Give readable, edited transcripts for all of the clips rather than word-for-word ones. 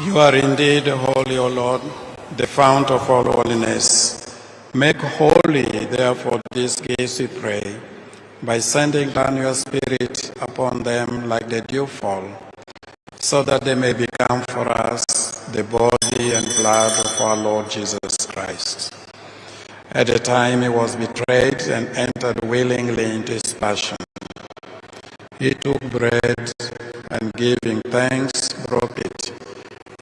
You are indeed holy, O Lord, the fount of all holiness. Make holy, therefore, these gifts, we pray, by sending down your Spirit upon them like the dewfall, so that they may become for us the body and blood of our Lord Jesus Christ. At the time he was betrayed and entered willingly into his passion, he took bread and, giving thanks, broke it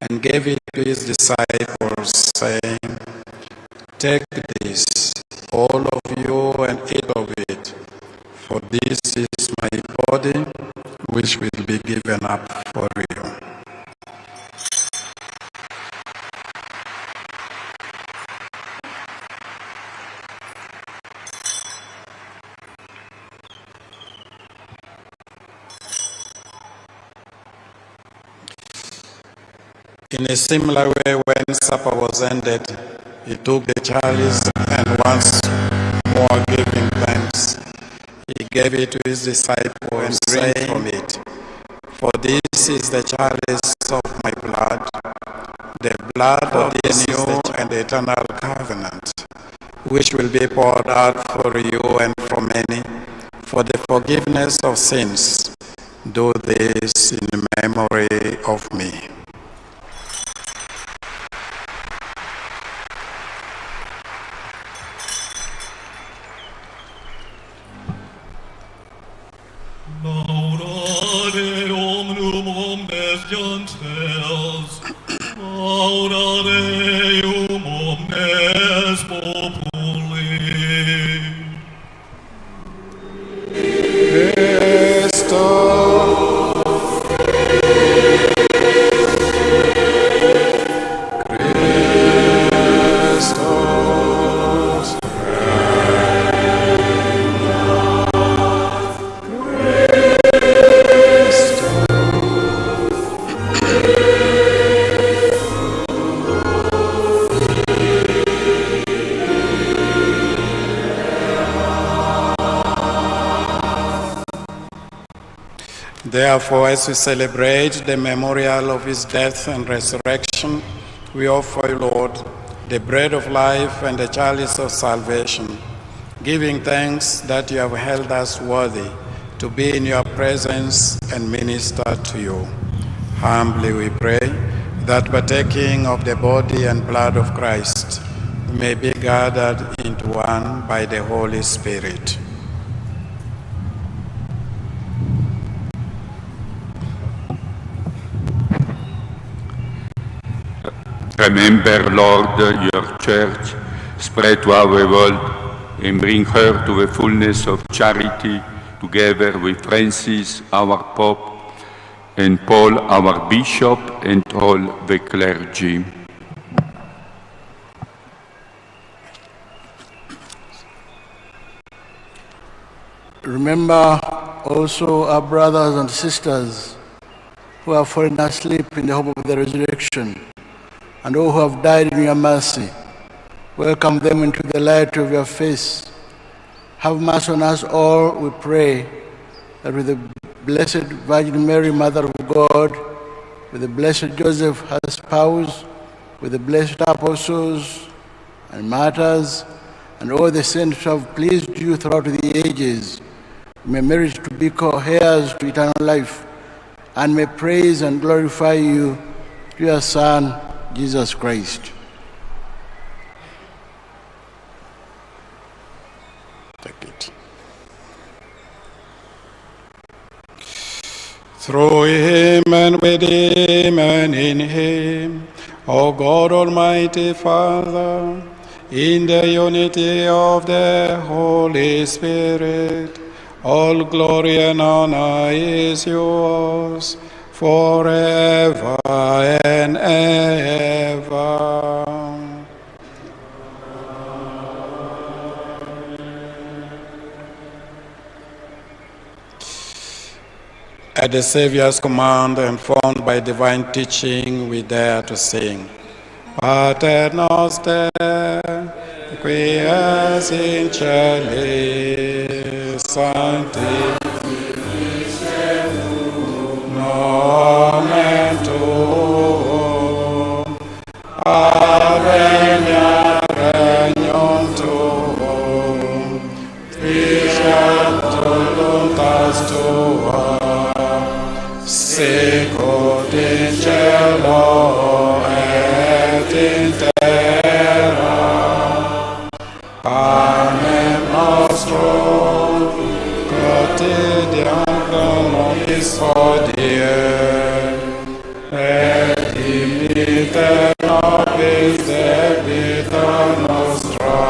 and gave it to his disciples, saying, Take this, all of you, and eat of it, for this is my body, which will be given up for you. In a similar way, when supper was ended, he took the chalice and once more giving thanks, he gave it to his disciples and saying from it, For this is the chalice of my blood, the blood of the new and eternal covenant, which will be poured out for you and for many for the forgiveness of sins. Do this in memory of me. Laudare omnum omnes gentes, laudare eum omnes populi. Christus. Christus. Therefore, as we celebrate the memorial of his death and resurrection, we offer you, Lord, the bread of life and the chalice of salvation, giving thanks that you have held us worthy to be in your presence and minister to you. Humbly we pray that partaking of the body and blood of Christ, we may be gathered into one by the Holy Spirit. Remember, Lord, your church spread throughout the world and bring her to the fullness of charity, together with Francis, our Pope, and Paul, our Bishop, and all the clergy. Remember also our brothers and sisters who have fallen asleep in the hope of the resurrection, and all who have died in your mercy. Welcome them into the light of your face. Have mercy on us all, we pray, that with the Blessed Virgin Mary, Mother of God, with the Blessed Joseph, her spouse, with the blessed apostles and martyrs, and all the saints who have pleased you throughout the ages, we may merit to be co-heirs to eternal life, and may praise and glorify you through your Son, Jesus Christ. Take it. Through him and with him and in him, O God Almighty Father, in the unity of the Holy Spirit, all glory and honor is yours forever and ever. At the Savior's command and formed by divine teaching, we dare to sing. Pater noster, qui es in celis, sancti nomen tuum, Sicut in cielo et in terra, panem nostrum quotidianum da nobis hodie, et dimitte nobis debita nostra,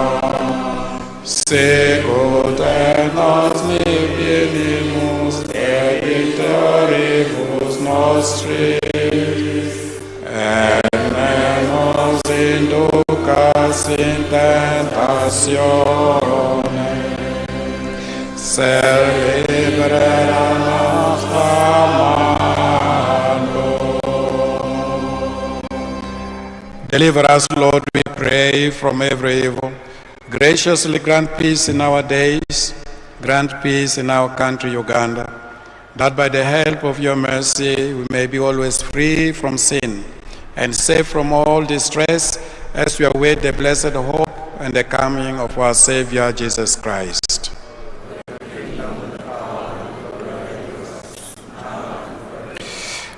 sicut et nos liberimus debitoribus nostris, et ne nos inducas in tentationem, sed libera nos a malo. Deliver us, Lord, we pray, from every evil. Graciously grant peace in our days, grant peace in our country, Uganda, that by the help of your mercy we may be always free from sin and safe from all distress as we await the blessed hope and the coming of our Savior, Jesus Christ.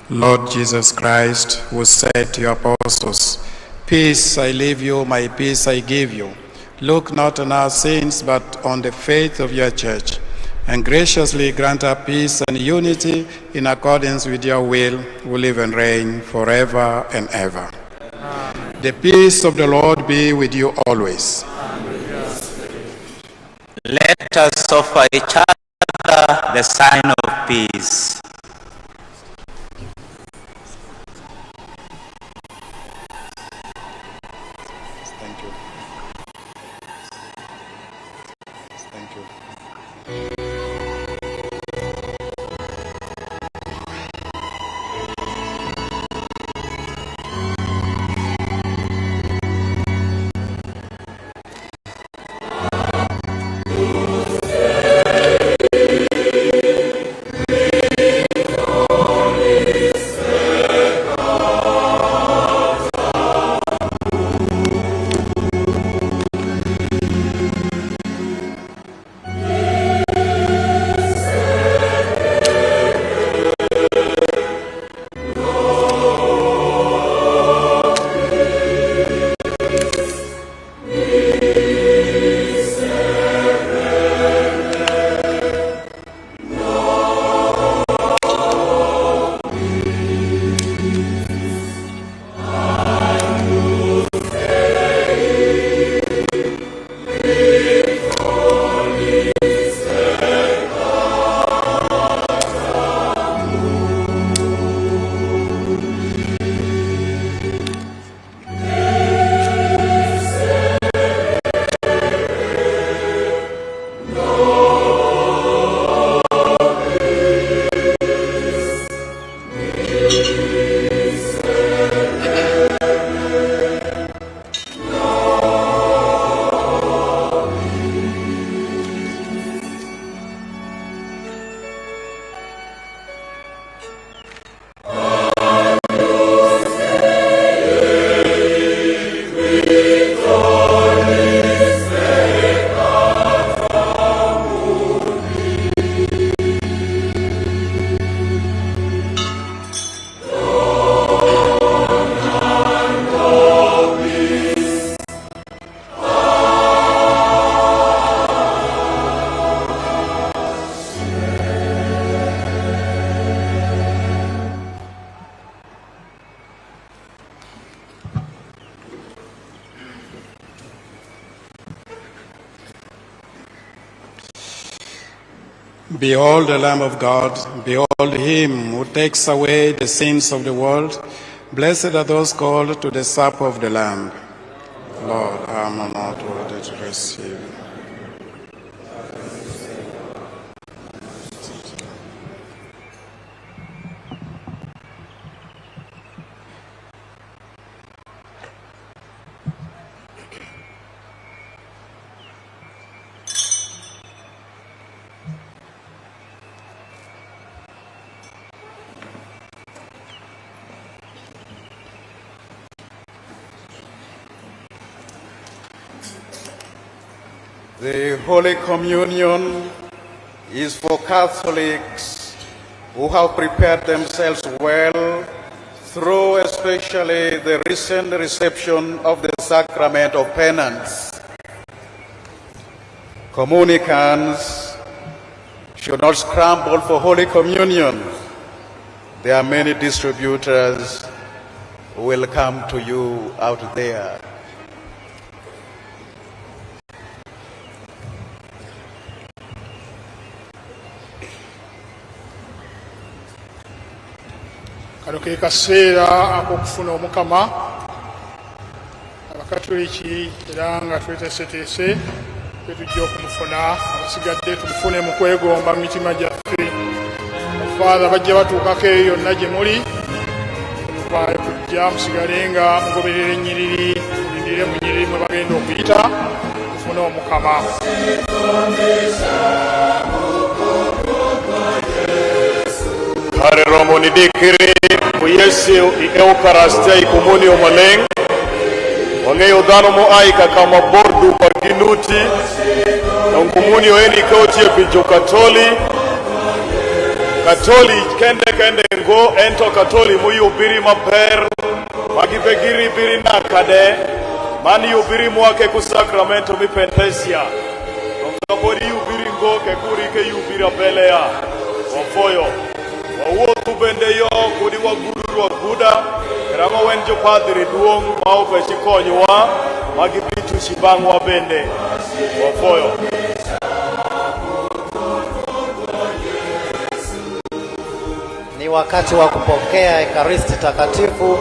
Lord Jesus Christ, who said to your apostles, Peace I leave you, my peace I give you. Look not on our sins, but on the faith of your church, and graciously grant us peace and unity in accordance with your will, who live and reign forever and ever. Amen. The peace of the Lord be with you always. Let us offer each other the sign of peace. Thank you. Thank you. Behold the Lamb of God, behold him who takes away the sins of the world. Blessed are those called to the supper of the Lamb. Lord, I am not worthy to receive you. The Holy Communion is for Catholics who have prepared themselves well through especially the recent reception of the sacrament of penance. Communicants should not scramble for Holy Communion. There are many distributors who will come to you out there. Kano ke kaseera ak'okufuna Omukama. Abakatuliki era nga tweteeseteese twe tujja okumufuna, abasigadde tumufune mu kwegomba mu mitima gyaffe. Bafaatha bajja batuukako eyo yonna gye muli, muvaayo kujja musigale nga mugoberera ennyiriri, mulindire mu nnyiriri mwe bagenda okuyita mufune Omukama. Kare romo ni dikiri ku Yesu i Eukarastia i komunio maleng. Wang'eyo dhano moa kaka mabor dupa gi nuti. Dong komunio en ikawo tie pi jo Katoli. Katoli kende kende ngo ento Katoli muyubiri maber magibe giribiri nakade mani yubiri mwake ku sakramento mi pentesia. Dong kapod iyubiri ngo ke kuri ke yubira belea. Wafoyo. Wawuotho bende yo kodi waguduru aguda karang'o wen jopadhiri duong' ma ok chikonyowa ma gibi tuchi bang'wa bende. Wafoyo. Ni wakati wa kupokea Ekaristi Takatifu.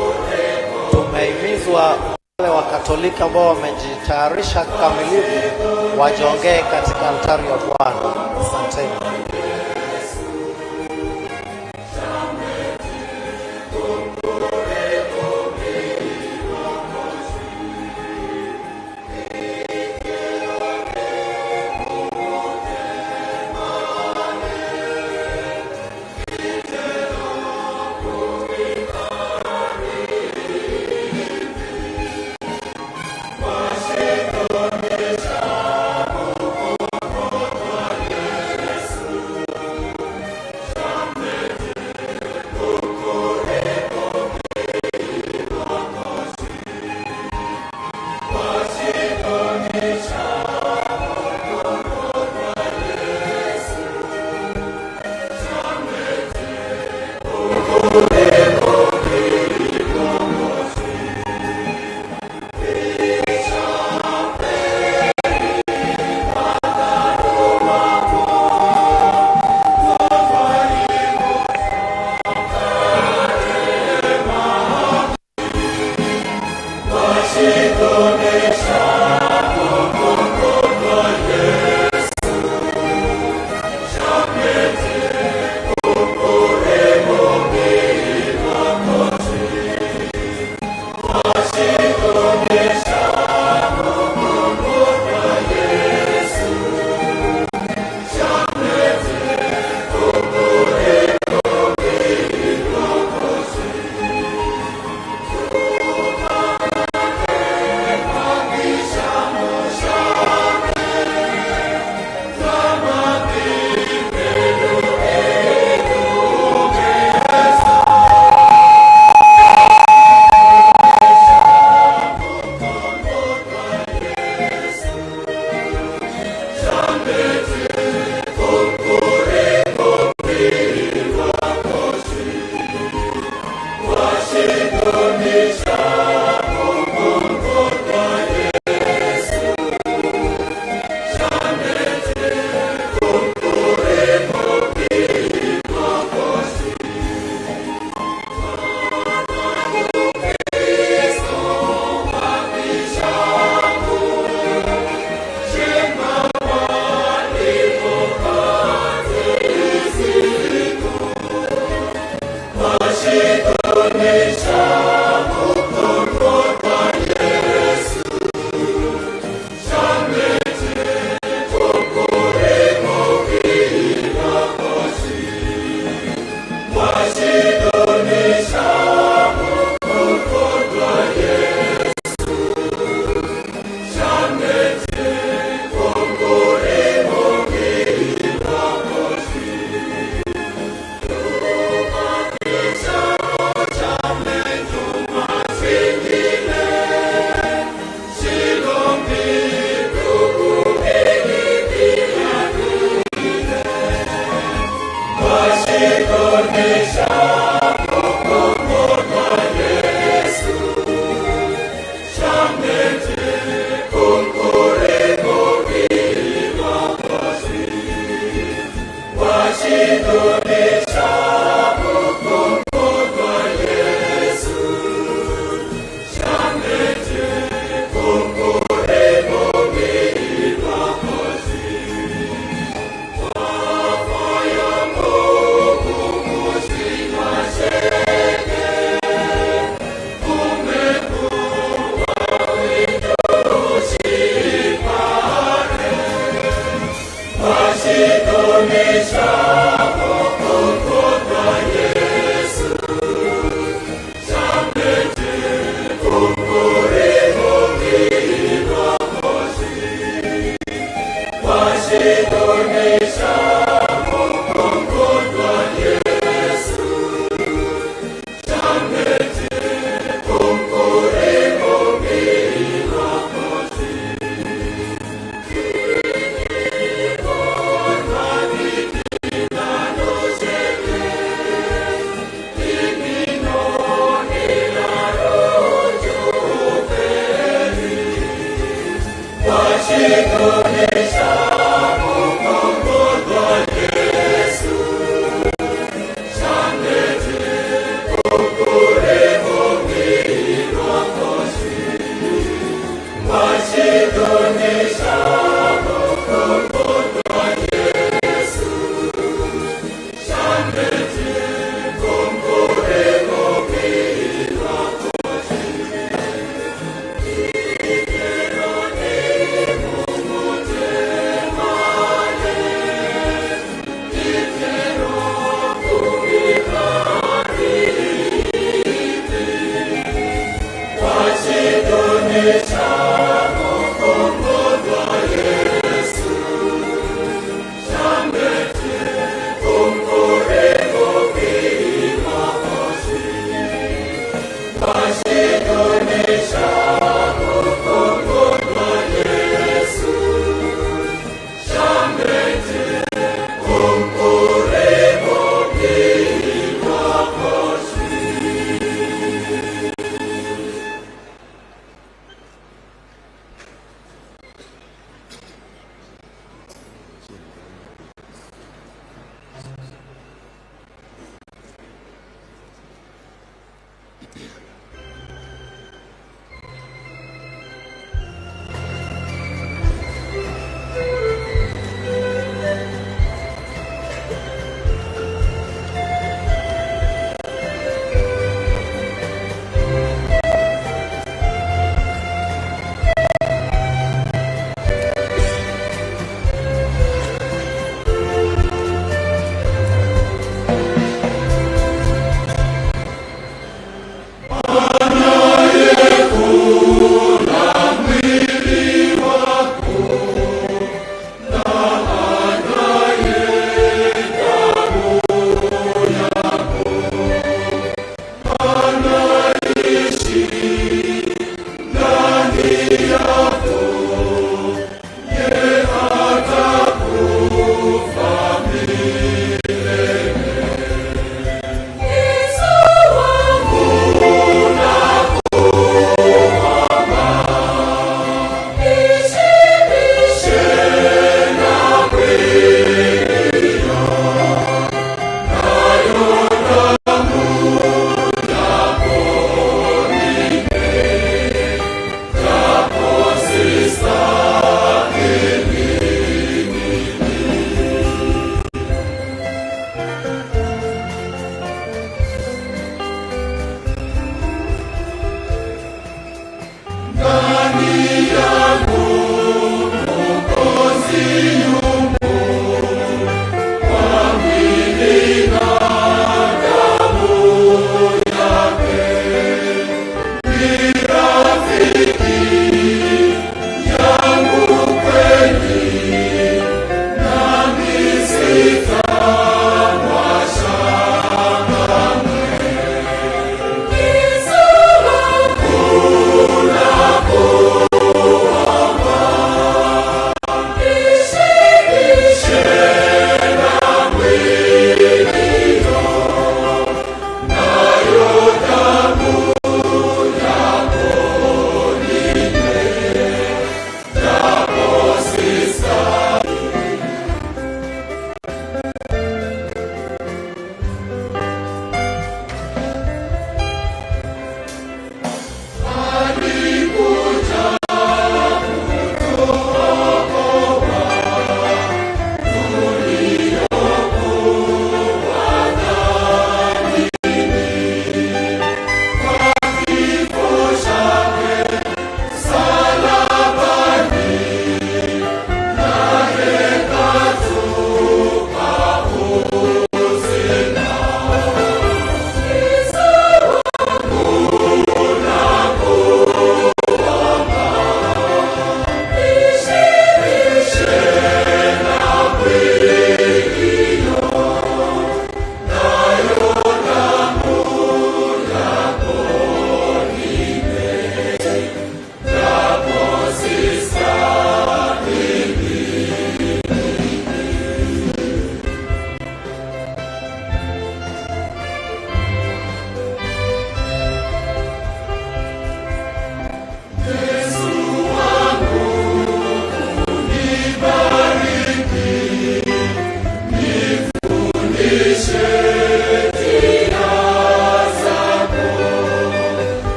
Tumehimizwa wale Wakatoliki ambao wamejitayarisha kikamilifu wajongee katika altari ya Bwana. Asanteni.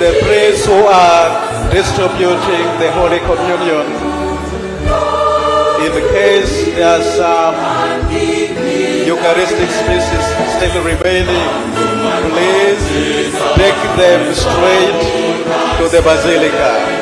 the priests who are distributing the Holy Communion, in case there are some Eucharistic species still remaining, please take them straight to the Basilica.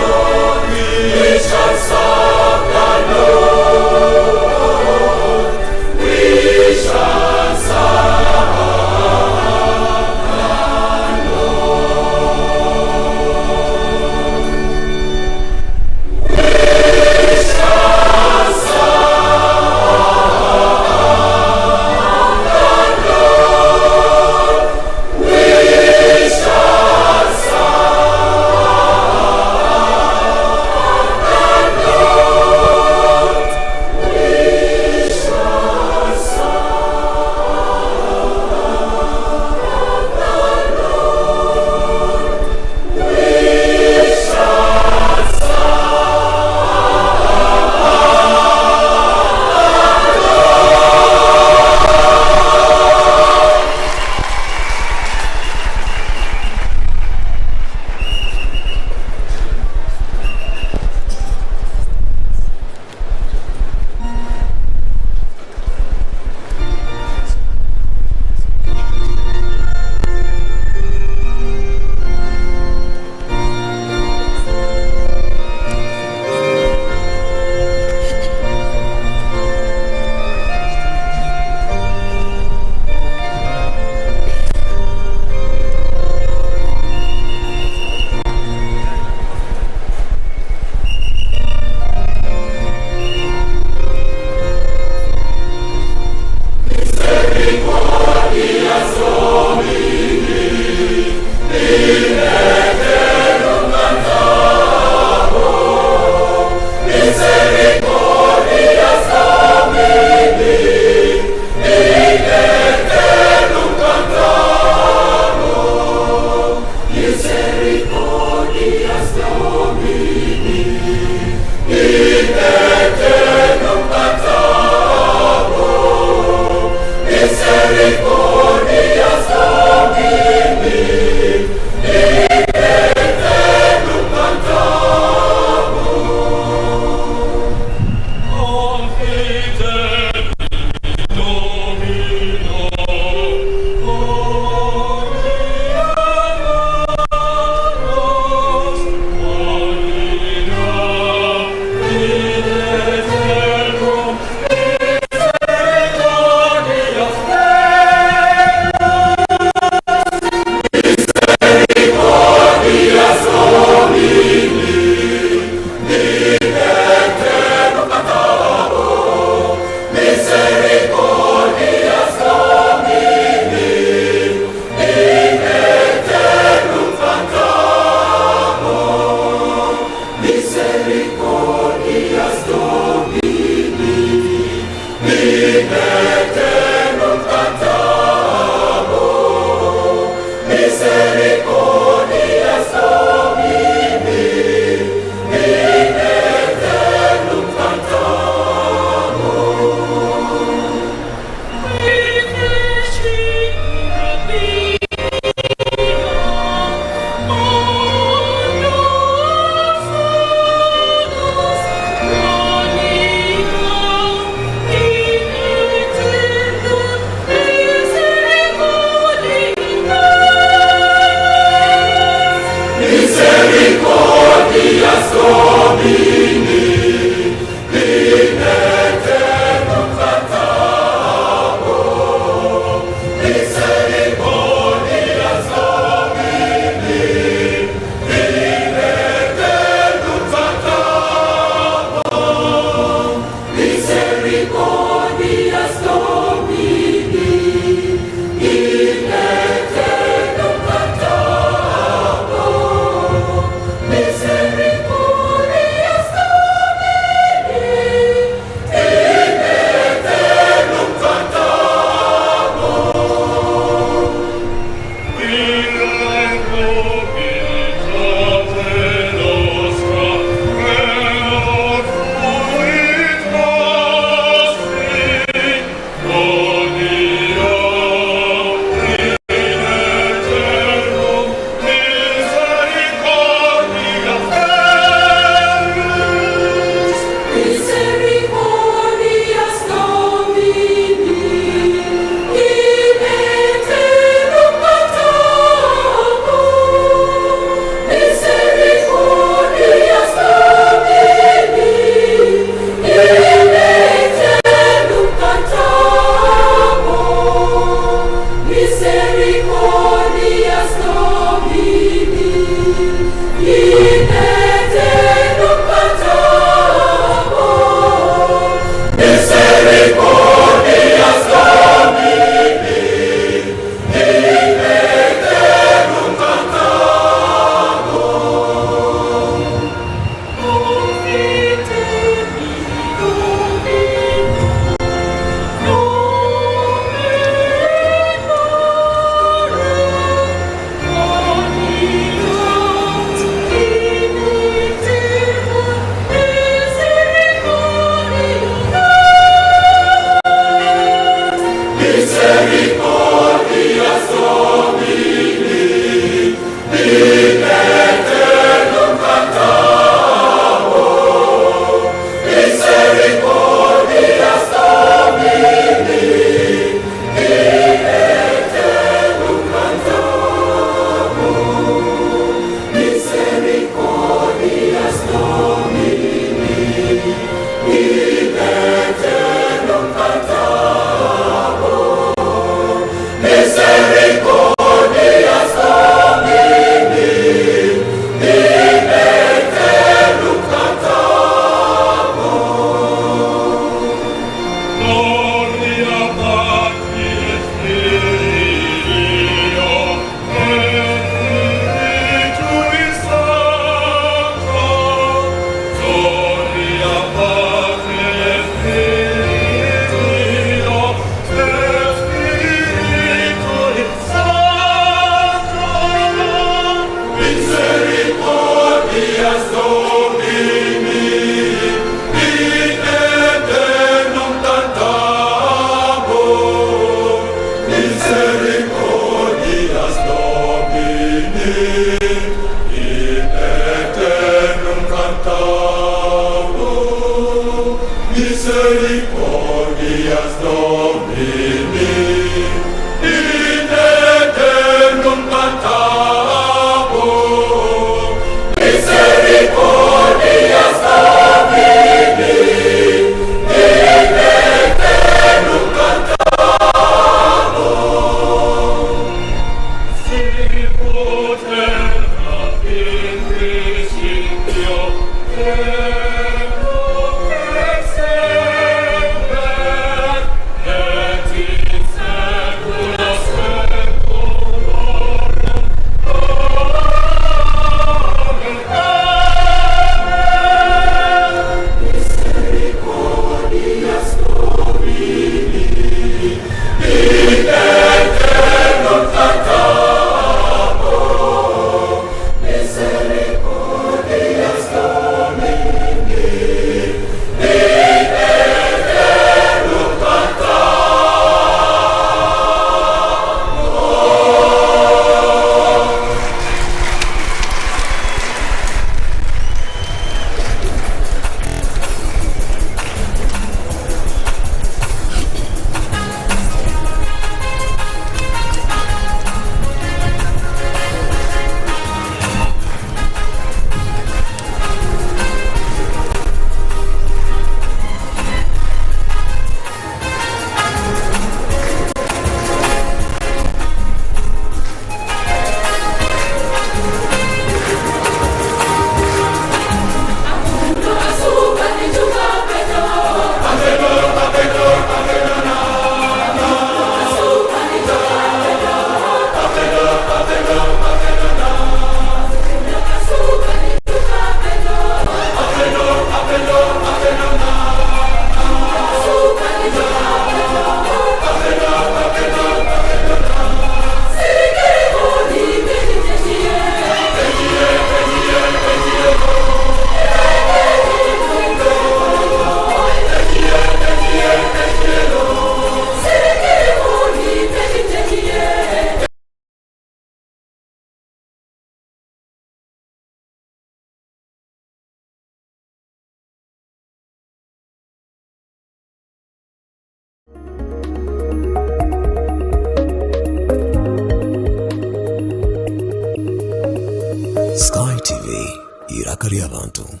Eiraka ry'abantu.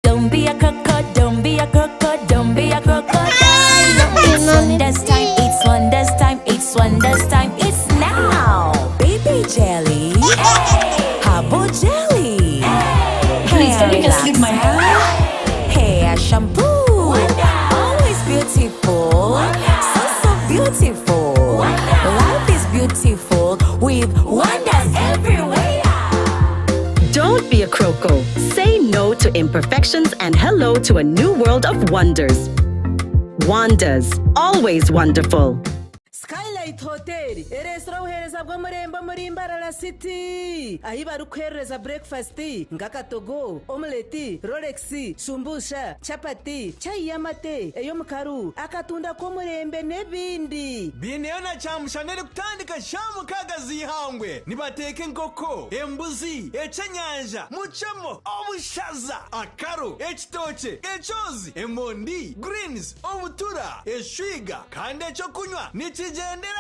Don't be a croco, don't be a croco, don't be a crocodile. It's wonders time, it's wonders time, it's wonders time, it's now. Baby jelly, herbal jelly, Please, hair can you just leave my relaxer, hair shampoo. Always beautiful, so so beautiful. Life is beautiful with wonders everywhere. Don't be a croco. Say no to imperfections and hello to a new world of wonders. Wonders, always wonderful. Skylight Hotel ereetsire obuheereza bw'omurembe omuri Mbarara City ahi barikuheereza breakfast nk'akatogo, omelette, rolex, shumbusha, chapati, chai y'amate, ey'omukaru, akatunda k'omurembe n'ebindi. Biineyo na kyamushana erikutandika shaaha mukaaga z'eihangwe. Nibateeka enkoko, embuzi, ekyenyanja, mucemo, obushaza, akaro, ekitookye, ekyozi, emondi, greens, obutura, eshwiga kandi ekyokunywa nikigyenderaho.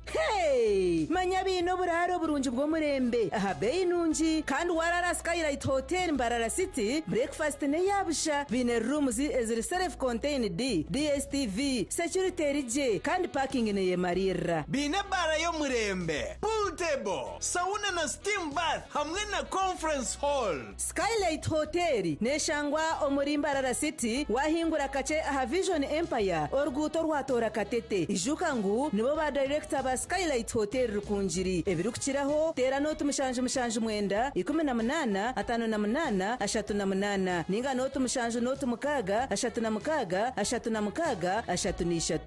Hey! Manya biine oburaaro burungi bw'omurembe aha beeyi nungi kandi warara Skylight Hotel Mbarara City, breakfast n'eya busha. Biine rooms eziri self contained, DSTV, security eri gye kandi parking neyemariirira. Biine ebaara y'omurembe, pool table, sauna na steam bath hamwe na conference hall. Skylight Hotel neshangwa omuri Mbarara City wahingura kakye aha Vision Empire oruguuto rwatoora Katete. Ijuka ngu nibo ba director ba Skylight Hotel Rukungiri. Ebirikukiraho teera nooti 779 18 58 38 ninga nooti 7 nooti 6 36 36 33.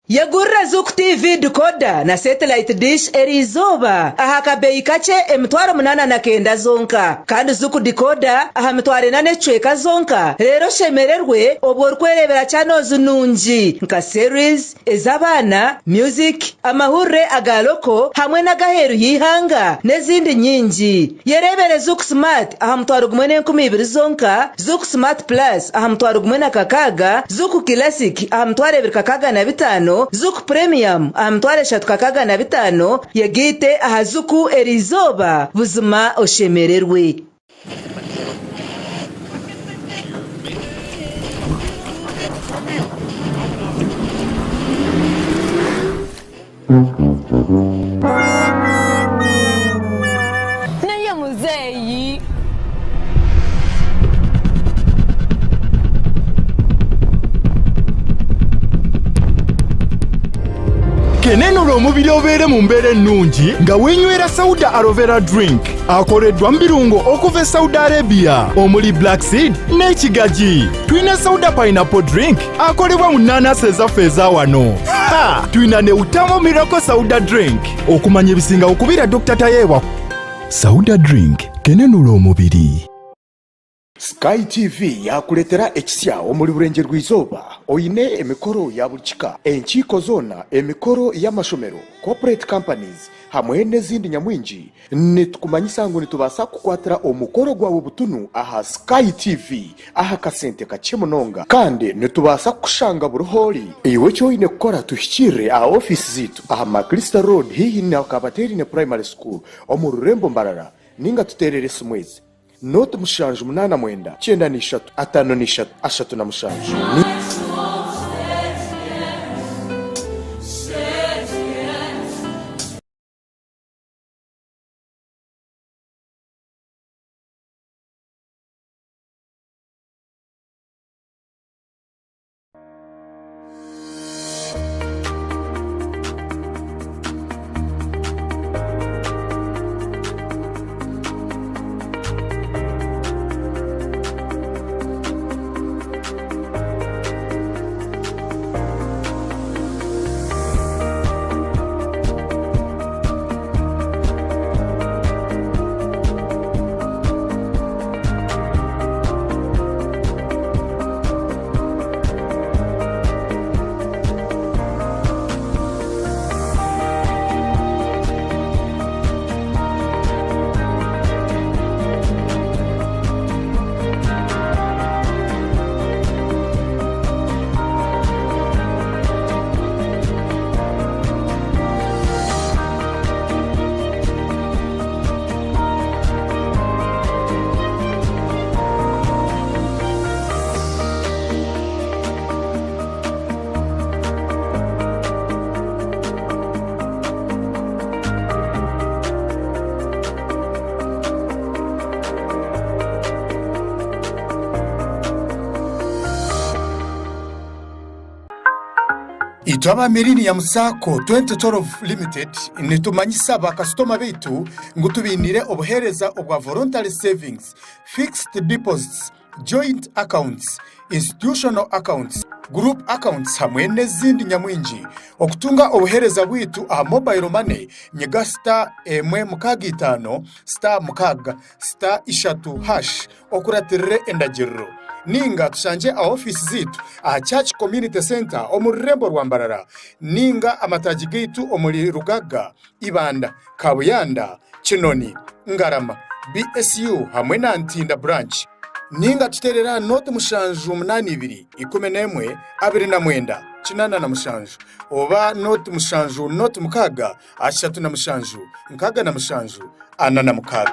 Yegurira Zuku TV decoder na satellite dish eriizooba aha kabeeyi kakye 8900 zonka kandi Zuku decoder aha 40,000 zonka reero oshemererwe obwo orikwereebera channels nungi nka series, ez'abaana, music, amahurire aga local hamwe n'agaheeru y'eihanga n'ezindi nyingi. Yereebere Zuku Smart aha 1,200 zonka, Zuku Smart Plus aha 1,600, Zuku Classic aha 2,650, Zuku Premium aha 3,650, yegaite aha Zuku eriizooba buzima oshemererwe. Naye muzeeyi. Kenenula omubiri obeere mu mbeera ennungi nga weenywera Sauda Aloe Vera Drink akoleddwa mu birungo okuva e Saudi Arabia omuli black seed n'ekigagi. Tulina Sauda Pineapple Drink akolebwa mu nnaanasi ezaffe eza wano. Ha! Tulina ne Utamo Miracle Sauda Drink. Okumanya ebisingawo kubira Dokita Tayebwa. Sauda Drink kenenula omubiri. Sky TV yaakureetera ekisya omuri Burengyerwa-izooba oine emikoro ya buri kika, enkiiko zoona, emikoro y'amashomero, corporate companies hamwe n'ezindi nyamwingi. Nitukumanyisa ngu nitubaasa kukukwatira omukoro gwawe butunu aha Sky TV aha kasente kakye munonga kandi nitubaasa kukushanga buri h'ori. Iwe eki oine kukora tuhikiirire aha ofiisi zaitu aha Maclister Road haihi na Kabateerine Primary School omu rurembo Mbarara ninga tuteerere esimu ezi. Nooti 7 8 93 53 37. Ni. Itwe aba Millennium Sacco 2012 Limited nitumanyisa bakasitoma baitu ngu tubainiire obuheereza obwa Voluntary Savings, Fixed Deposits, Joint Accounts, Institutional Accounts, Group Accounts hamwe n'ezindi nyamwingi. Okutunga obuheereza bwaitu aha Mobile Money, nyiga star emwe mukaaga itaano star mukaaga star ishatu hash okuratirire endagiriro. Ninga tushangye aha ofiisi zaitu aha Church Community Centre omu rurembo rwa Mbarara ninga amataagi gaitu omuri Rugaga, Ibanda, Kabuyanda, Kinoni, Ngarama, BSU hamwe na Ntinda Branch. Ninga tuteerere aha nooti 782 11 29 87 oba nooti 7 nooti 6 37 67 46.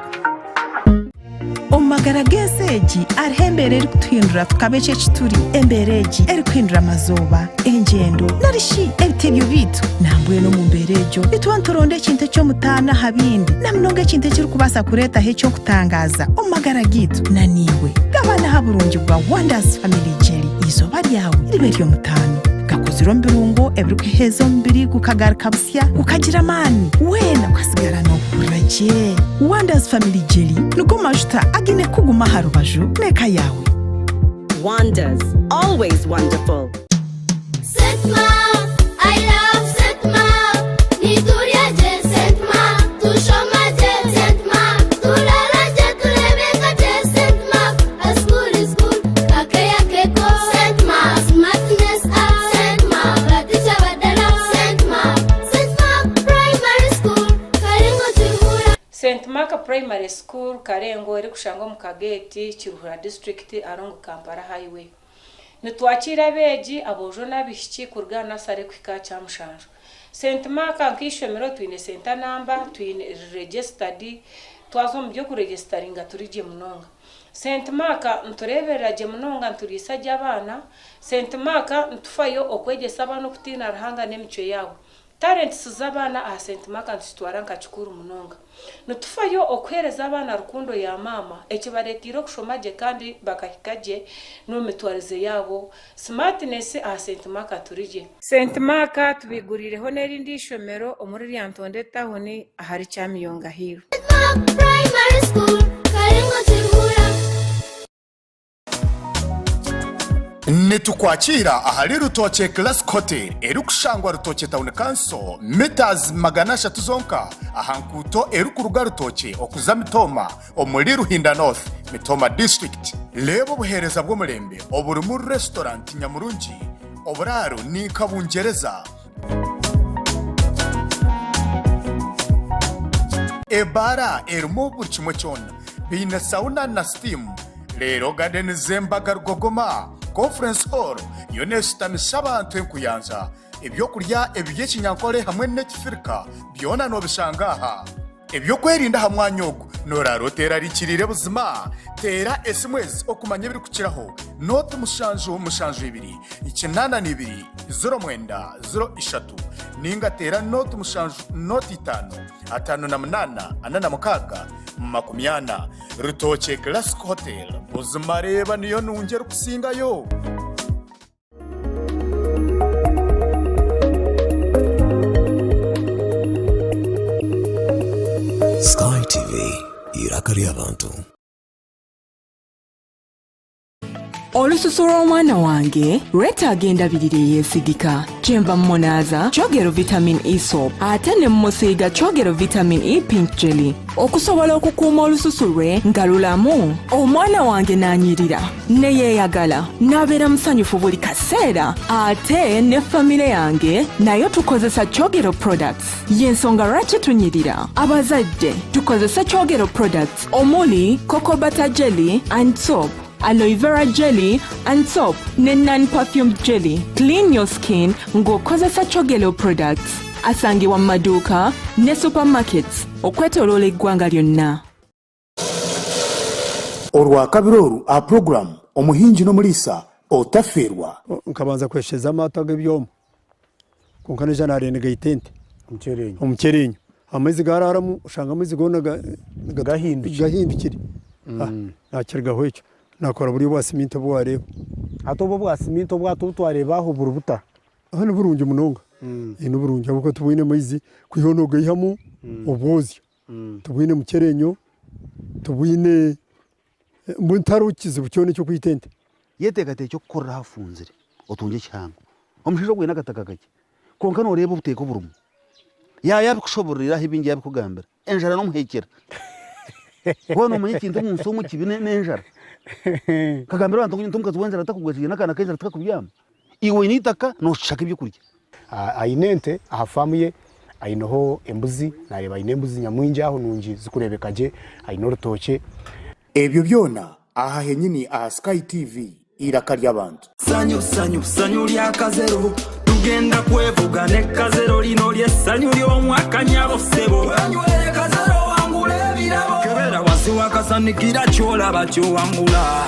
Omu magara g'ensi egi hariho embeera erikutuhindura tukaba eki eki turi. Embeera egi erikuhindura amazooba, engyendo, nari shi ebitebyo byaitu. Nambwenu omu mbeera egyo nituba nituronda ekintu eky'omutaano aha bindi, na munonga ekintu ekirikubaasa kureetaho eky'okutangaaza omu magara gaitu. Na naiwe gabana aha burungi bwa Wonders Family Jelly. Eizooba ryawe ribe ery'omutaano. Gakozirwe omu birungo ebirikuheeza omubiri gukagaruka busya, gukagira amaani, weena okasigara noohurira gye. Wonders Family Jelly nigo majuta againe kukuguma aha rubaju n'eka yaawe. Wonders, always wonderful. St Mark Primary School Karengo erikushangwa omu Kageeti, Kiruhura District along Kampala Highway. Nitwakiira abeegi aboojo n'abaishiki kuruga aha nasare kuhika aha kyamushanju. St Mark nk'eishomero twine senta namba, twine registered, twaza omu by'okuregisitaringa turi gye munonga. St Mark nitureeberera gye munonga nituriisa gye abaana. St Mark nitufayo okwegyesa abaana okutiina Ruhanga n'emicwe yaabo. Talents z'abaana aha St Mark nitukitwara nka kikuru munonga. Nitufayo okuheereza abaana rukundo ya maama ekibareeteire okushoma gye kandi bakahika gye n'omu mitwarize yaabo. Smartness aha St Mark turi gye. St Mark tubaiguriireho n'erindi ishomero omuri Lyantonde tawuni ahari Kyamiyonga Hill. Primary School, Karengo Kiruhura. Nitukwakiira ahari Rutookye Classic Hotel erikushangwa Rutookye Town Council, metres 300 zonka aha nkuuto erikuruga Rutookye okuza Mitooma omuri Ruhinda North, Mitooma District. Reeba obuheereza bw'omurembe oburimu restaurant nyamurungi, oburaaro ni nka Bungyereza. Ebaara erimu buri kimwe kyona. Baine sauna na steam. Reero gardens z'embaga rugogoma, conference hall yo neeshutamisa abantu enkuyanja. Ebyokurya eby'ekinyankore hamwe n'ekifirika byona noobishanga aha. Eby'okwerinda aha mwanya ogu nooraara oteerarikiriire buzima? Teera esimu ezi okumanya ebirikukiraho, nooti mushanju mushanju ibiri, 82 09 03 nainga teera nooti mushanju nooti itaano, 58 46 40. Rutookye Classic Hotel buzima reeba niyo nungi erikusingayo! Sky TV, eiraka ry'abantu. Olususu lw'omwana wange lwetaaga endabirira eyeesigika. Kyenva mmunaaza Kyogero Vitamin E Soap ate ne mmusiiga Kyogero Vitamin E Pink Jelly okusobola okukuuma olususu lwe nga lulamu. Omwana wange n'anyirira ne yeeyagala n'abeera musanyufu buli kaseera ate ne famire yange nayo tukozesa Kyogero products. Y'ensonga lwaki tunyirira. Abazadde tukozese Kyogero products omuli Cocoa Butter Jelly and Soap, Aloe Vera Jelly and Soap ne Non-Perfumed Jelly. Clean your skin ng'okozesa Kyogero products. Asangibwa mu maduuka ne supermarkets okwetoloola eggwanga lyonna. Orwakabiri oru aha puroguraamu Omuhingi n'Omuriisa Otafeerwa. Nkabanza kwesheza amaato ag'ebyoma kwonka naija naareeba nigaita ente omukyereenyo. Amaizi gaaraaramu oshanga amaizi goona gahindukire. Naakirugaho ekyo naakora buri obwa siminti obu waareeba. Hati obu obwa siminti obwato obu twareeba aho buri buta? Aha niburungi munonga, niburungi ahabw'okuba tibwine maizi kwihaho nogaihamu obwozya, tibwine mukyereenyo, tibwine mbwenu tihariho kizibu kyona eky'okwita ente. Yeteekateekye okukorera ahafunzire otungye ekihango. Omushaija ogwo aine akataka kakye kwonka nooreeba obuteeka oburimu. Yaaba yaabikushobororera aho ebingi yaabikugambira. Enjara n'omuheekyera. Waaba noomanya ekintu omu nsi omu ekibi n'enjara. Nkagambira abantu ngu omukazi w'enjara takugwejegyera n'akaana k'enjara tikakubyama. Iwe oine eitaka nooshaka ebyokurya. Aine ente aha faamu ye, aineho embuzi, naareeba aine embuzi nyamwingi aho nungi zirikureebeka gye, aine orutookye. Ebyo byona aha henyini aha Sky TV eiraka ry'abantu. Sanyu sanyu sanyu lya kazero tugenda kwevuga ne kazero lino lye sanyu ly'omwaka nyabo ssebo wenywere kazero wangula ebirabo kebera wansi wakasanikira kyolaba kyowangula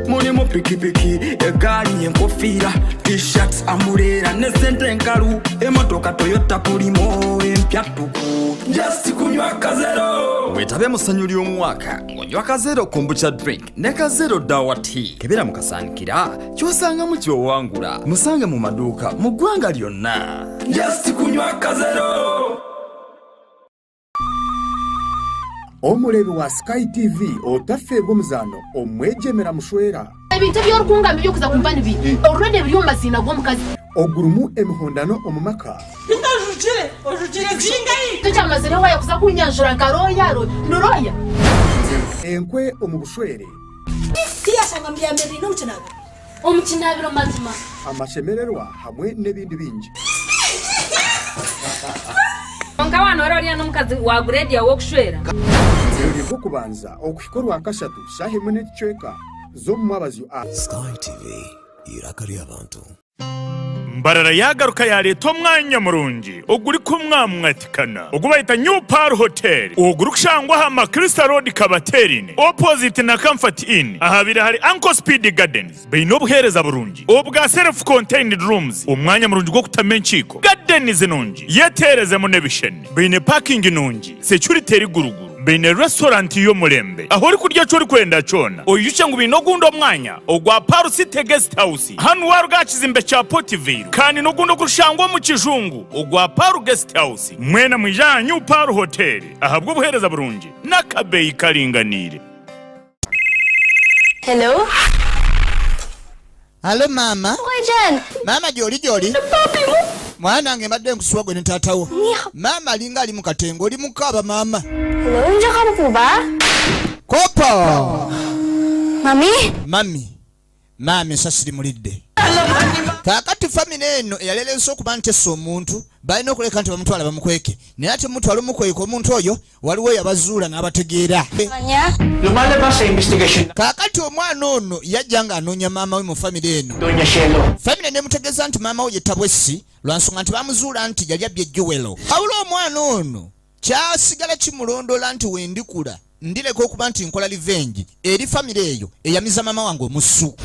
mulimu pikipiki egaali enkofiira t-shirt amuleera ne sente enkalu emotoka toyota pulimo empya ttuku just kunywa kazero Wetabe mu ssanyu ly'omwaka ng'onywa Kazero Kombucha Drink ne Kazero Dawa Tea. Kebera mu kasaanikira ky'osangamu ky'owangula. Musange mu maduuka mu ggwanga lyonna. Just kunywa Kazero. Omureebi wa Sky TV otafeerwa omuzaano Omwegyemera Mushwera. Ebintu ebi orikungamba eby'okuza kumpa ni biiha? Already biri omu maziina g'omukazi. Ogurimu emihondano omu maka. Beitu ojugire, ojugire zingahi? Tokyamazireho waaya kuza kunyanjura nka looya, ni looya? Enkwe omu bushwere. Tiyashanga mbyamire omu kinaabiro. Omu kinaabiro mazima. Amashemererwa hamwe n'ebindi bingi. Kwonka waanoora oriya n'omukazi wa gureedi yaawe w'okushwera. Buri Rwokubanza okuhika Orwakashatu shaaha emwe n'ekicweka z'omu mwabazyo a. Sky TV, eiraka ry'abantu. Mbarara yaagaruka yaareeta omwanya murungi ogurikumwamwatikana ogu bayeta New Pearl Hotel ogurikushangwa aha Macrista Road Kabateerine opposite na Comfort Inn ahabaire hari Uncle Speed Gardens. Baine obuheereza burungi obwa self contained rooms, omwanya murungi gw'okutamu enkiiko, gardens nungi, yeteerezemu n'ebisheni. Baine parking nungi, security eri guruguru. Baine restaurant y'omurembe ahu orikurya eki orikwenda kyona. Oijukye ngu baine ogundi omwanya ogwa Pearl City Guest House hanu waruga aha kizimbe kya Portville kandi n'ogundi ogurikushangwa omu kijungu ogwa Pearl Guest House. Mwena mwije aha New Pearl Hotel ahabw'obuheereza burungi n'akabeeyi karinganiire. Hello. Halo maama. Maama gyoli gyoli. Mwana wange mbadde nkusuwa gwe ne taata wo. Maama alinga ali mu katengo oli mukaaba maama. Hello, nandiyan ka na po ba? Kopo. Mami? Mami. Maama esasi limulidde. Kaakati famire eno eyaleerense okuba nti essa omuntu balina okuleka nti bamutwala bamukweke naye ate mutwala omukweka omuntu oyo waliwo yabazuula n'abategeera. Kaakati omwana ono yajja ng'anoonya maama we mu famire eno. Famire nemutegeeza nti maama we ye Tabwesi lwa nsonga nti bamuzuula nti yali abbye Jewel. Wabula omwana ono kyasigala kimulondoola nti wendikula ndireka okuba nti nkola revenge eri famire eyo eyamiza maama wange omusu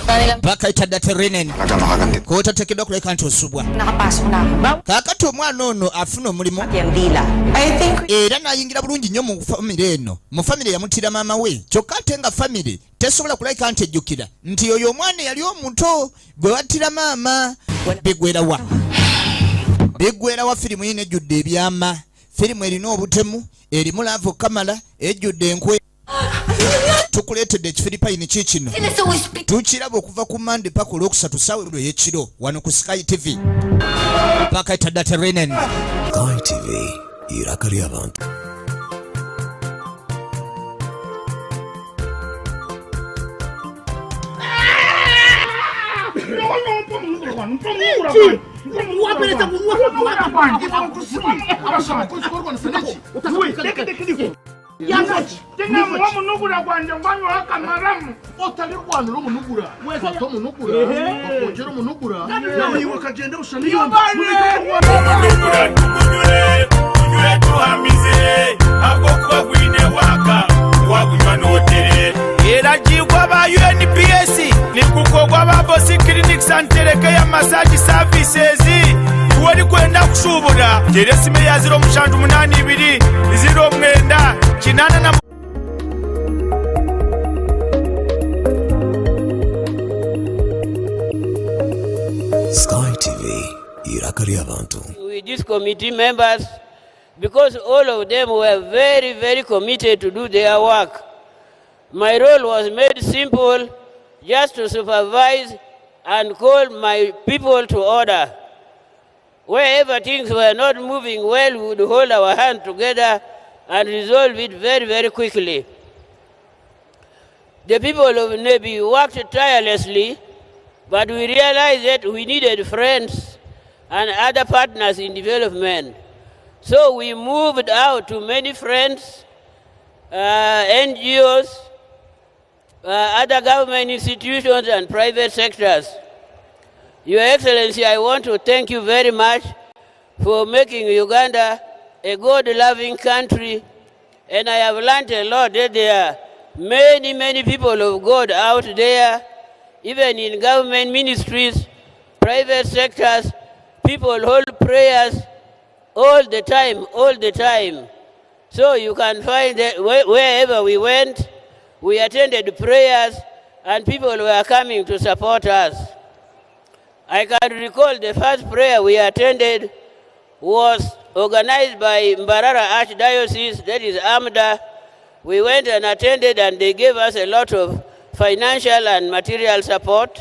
bakayita daterenen kotatekeddwa kuleka nti osubwa kakati omwana ono afuna omulimu era nayingira bulungi nnyo mu famire eno mu famire yamutira maama we kyokka ate nga famire tesobola kulabika nti ejjukira nti oyo omwana eyali omuto gwe battira maama bigwerawa bigwerawa firimu yino ejjudde ebyama Firimu erina obutemu, erimu laavu okukamala, ejjudde enkwe. Tukuleetedde ekifiripayini kiikino. Tukiraba okuva ku Mande paka Olwokusatu ssaawa emu ey'ekiro wano ku Sky TV. Paka Etadaterenen. Sky TV, iraka ly'abantu. Omunugura gwangye ngwanywaho akamaramu otarirwanira omunugura fata omunugura bakwongyera omunugura naiwe okagyenda obushana Omunugura tugunywe tunywe tuhamize ahabw'okuba gwine waaka wagunywa nootere. Eragiirwe aba UNPS nigukorwa aba Bosi Clinics and Telecare Massage Services. Iwe orikwenda kushuubura, teera esimu eya 0782 09 8 na. Sky TV, eiraka ry'abantu. With these committee members because all of them were very, very committed to do their work. My role was made simple just to supervise and call my people to order. Wherever things were not moving well, we would hold our hand together and resolve it very, very quickly. The people of Nebi worked tirelessly, but we realized that we needed friends and other partners in development. So we moved out to many friends, NGOs, other government institutions, and private sectors. Your Excellency, I want to thank you very much for making Uganda a God-loving country. And I have learned a lot that there are many, many people of God out there, even in government ministries, private sectors, people hold prayers all the time, all the time. So you can find that wherever we went, we attended prayers and people were coming to support us. I can recall the first prayer we attended was organized by Mbarara Archdiocese, that is AMDA. We went and attended and they gave us a lot of financial and material support.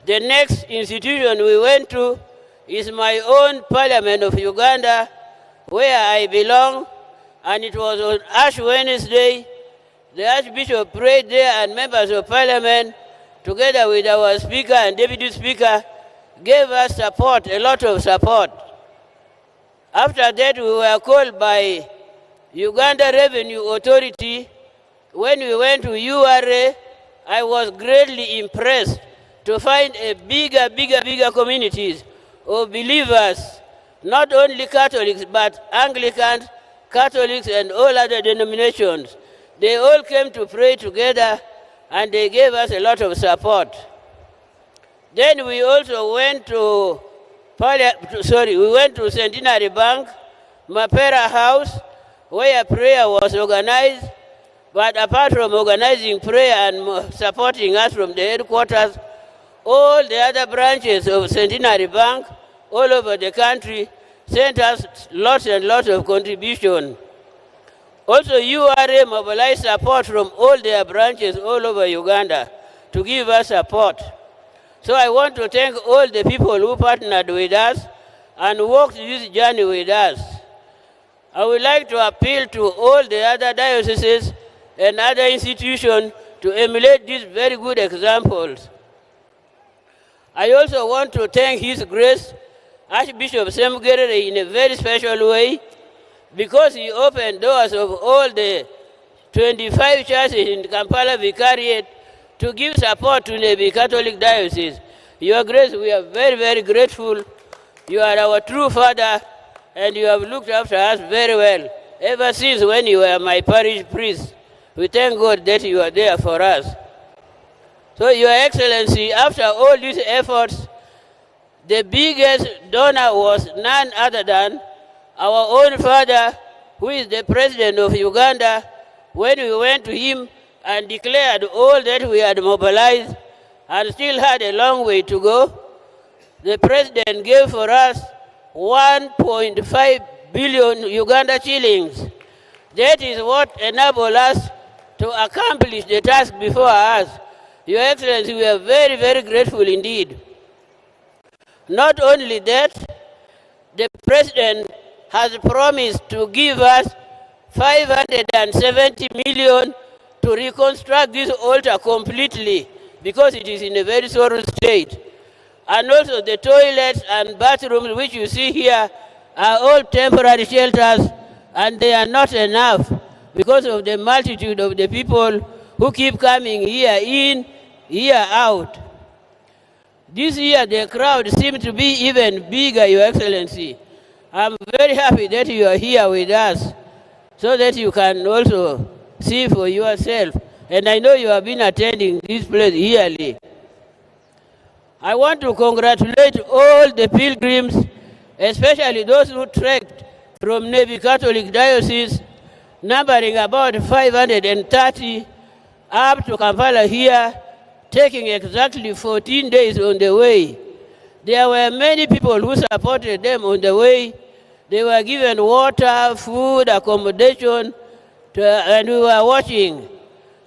The next institution we went to is my own Parliament of Uganda, where I belong, and it was on Ash Wednesday. The Archbishop prayed there and members of Parliament, together with our Speaker and Deputy Speaker, gave us support, a lot of support. After that, we were called by Uganda Revenue Authority. When we went to URA, I was greatly impressed to find a bigger, bigger, bigger communities of believers, not only Catholics, but Anglicans, Catholics, and all other denominations. They all came to pray together, and they gave us a lot of support. Then we also went to, sorry, we went to Centenary Bank, Mapera House, where prayer was organized. But apart from organizing prayer and supporting us from the headquarters, all the other branches of Centenary Bank all over the country sent us lots and lots of contribution. Also, URA mobilized support from all their branches all over Uganda to give us support. So I want to thank all the people who partnered with us and walked this journey with us. I would like to appeal to all the other dioceses and other institutions to emulate these very good examples. I also want to thank His Grace Archbishop Ssemogerere in a very special way, because he opened doors of all the 25 churches in Kampala Vicariate to give support to Nebbi Catholic Diocese. Your Grace, we are very, very grateful. You are our true father, and you have looked after us very well ever since when you were my parish priest. We thank God that you are there for us. So, Your Excellency, after all these efforts, the biggest donor was none other than our own father, who is the president of Uganda. When we went to him and declared all that we had mobilized and still had a long way to go, the president gave for us 1.5 billion Uganda shillings. That is what enabled us to accomplish the task before us. Your Excellency, we are very, very grateful indeed. Not only that, the president has promised to give us 570 million to reconstruct this altar completely, because it is in a very sorry state. And also the toilets and bathrooms which you see here are all temporary shelters, and they are not enough because of the multitude of the people who keep coming year in, year out. This year the crowd seemed to be even bigger, Your Excellency. I'm very happy that you are here with us so that you can also see for yourself. And I know you have been attending this place yearly. I want to congratulate all the pilgrims, especially those who trekked from Nebbi Catholic Diocese, numbering about 530 up to Kampala here, taking exactly 14 days on the way. There were many people who supported them on the way. They were given water, food, accommodation, to, and we were watching.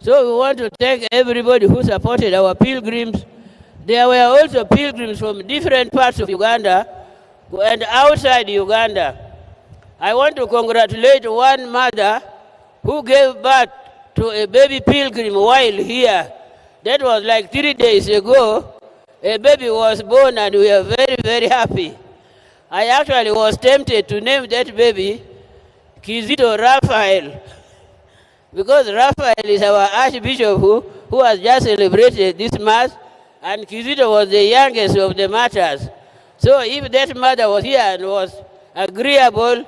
So we want to thank everybody who supported our pilgrims. There were also pilgrims from different parts of Uganda and outside Uganda. I want to congratulate one mother who gave birth to a baby pilgrim while here. That was like 3 days ago. A baby was born and we are very, very happy. I actually was tempted to name that baby Kizito Raphael, because Raphael is our archbishop who has just celebrated this Mass, and Kizito was the youngest of the martyrs. So if that mother was here and was agreeable,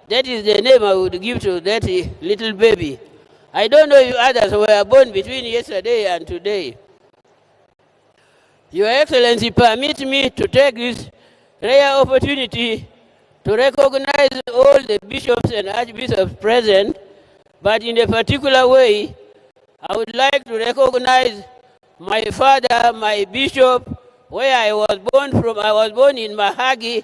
that is the name I would give to that little baby. I don't know if others were born between yesterday and today. Your Excellency, permit me to take this rare opportunity to recognize all the bishops and archbishops present, but in a particular way, I would like to recognize my father, my bishop, where I was born from. I was born in Mahagi,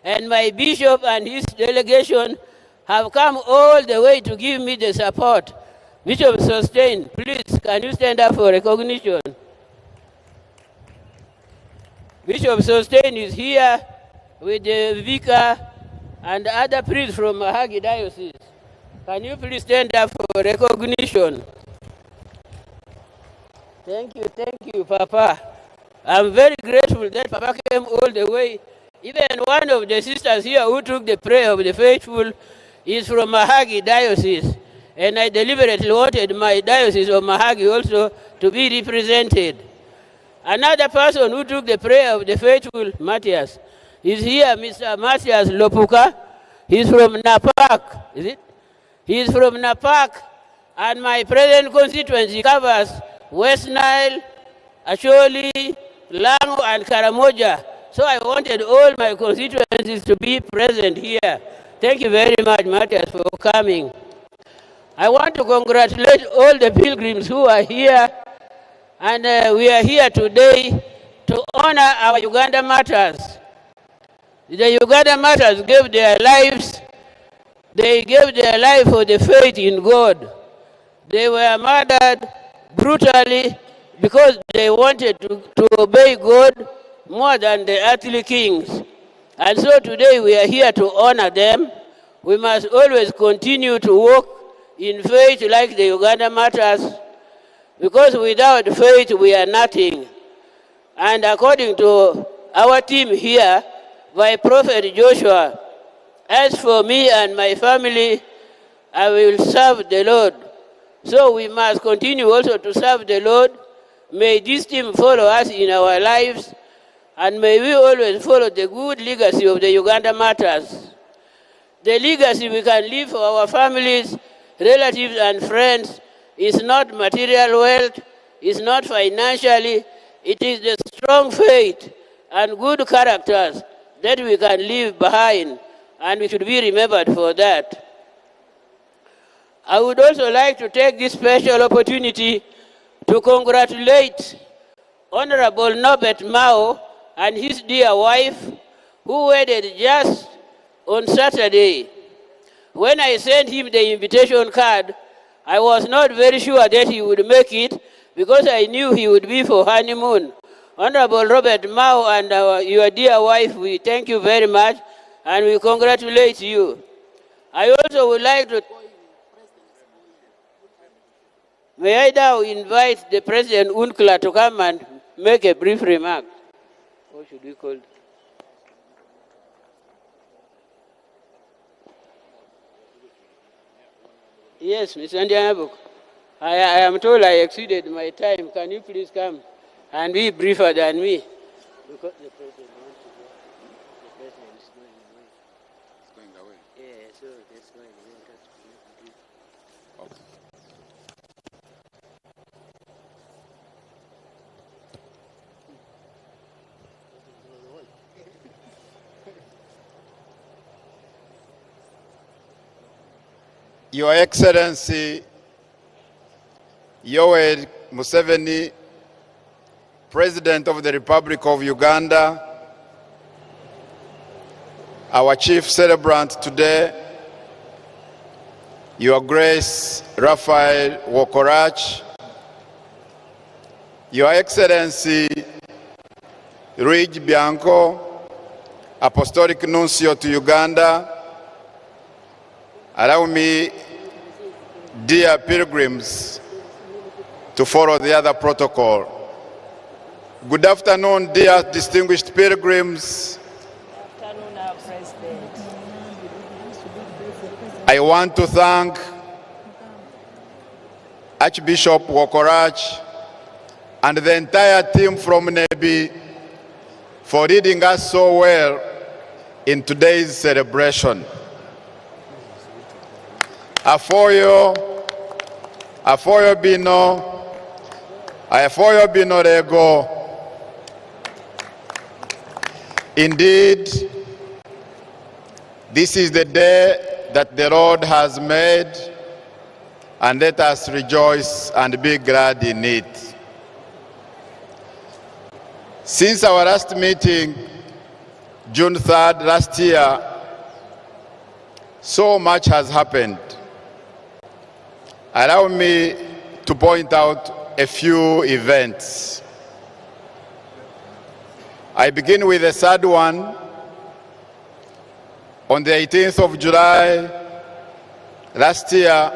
and my bishop and his delegation have come all the way to give me the support. Bishop Sustain, please, can you stand up for recognition? Bishop Sustain is here with the vicar and other priests from Mahagi Diocese. Can you please stand up for recognition? Thank you, Papa. I'm very grateful that Papa came all the way. Even one of the sisters here who took the prayer of the faithful is from Mahagi Diocese. And I deliberately wanted my diocese of Mahagi also to be represented. Another person who took the prayer of the faithful, Matthias, is here, Mr. Matthias Lopuka. He's from Napak, is it? He's from Napak, and my present constituency covers West Nile, Acholi, Lango, and Karamoja. So I wanted all my constituencies to be present here. Thank you very much, Matthias, for coming. I want to congratulate all the pilgrims who are here, and we are here today to honor our Uganda martyrs. The Uganda martyrs gave their lives. They gave their life for the faith in God. They were murdered brutally because they wanted to obey God more than the earthly kings. And so today we are here to honor them. We must always continue to walk in faith like the Uganda martyrs, because without faith we are nothing. And according to our team here, by Prophet Joshua, as for me and my family, I will serve the Lord. So we must continue also to serve the Lord. May this team follow us in our lives, and may we always follow the good legacy of the Uganda martyrs. The legacy we can leave for our families, relatives, and friends is not material wealth, is not financially, it is the strong faith and good characters that we can leave behind, and we should be remembered for that. I would also like to take this special opportunity to congratulate Honorable Norbert Mao and his dear wife, who wedded just on Saturday. When I sent him the invitation card, I was not very sure that he would make it because I knew he would be for honeymoon. Honorable Robert Mao and your dear wife, we thank you very much and we congratulate you. I also would like to... May I now invite the President UNCLA to come and make a brief remark. What should we call it? Yes, Mr. Ndyanabuk. I am told I exceeded my time. Can you please come and be briefer than me? Because the president wants to go. The president is going away. He's going away? Yeah, so that's why they want us to make brief. Okay. Your Excellency, Yoweri Museveni, President of the Republic of Uganda, Our chief celebrant today, Your Grace Raphael Wokorach, Your Excellency Luigi Bianco, Apostolic Nuncio to Uganda, allow me, dear pilgrims, to follow the other protocol. Good afternoon, dear distinguished pilgrims. I want to thank Archbishop Wokorach and the entire team from Nebi for leading us so well in today's celebration. Afoyo, afoyo bino, afoyo bino rego. Indeed, this is the day that the Lord has made, and let us rejoice and be glad in it. Since our last meeting, June 3rd last year, so much has happened. Allow me to point out a few events. I begin with the sad one. On the 18th of July last year,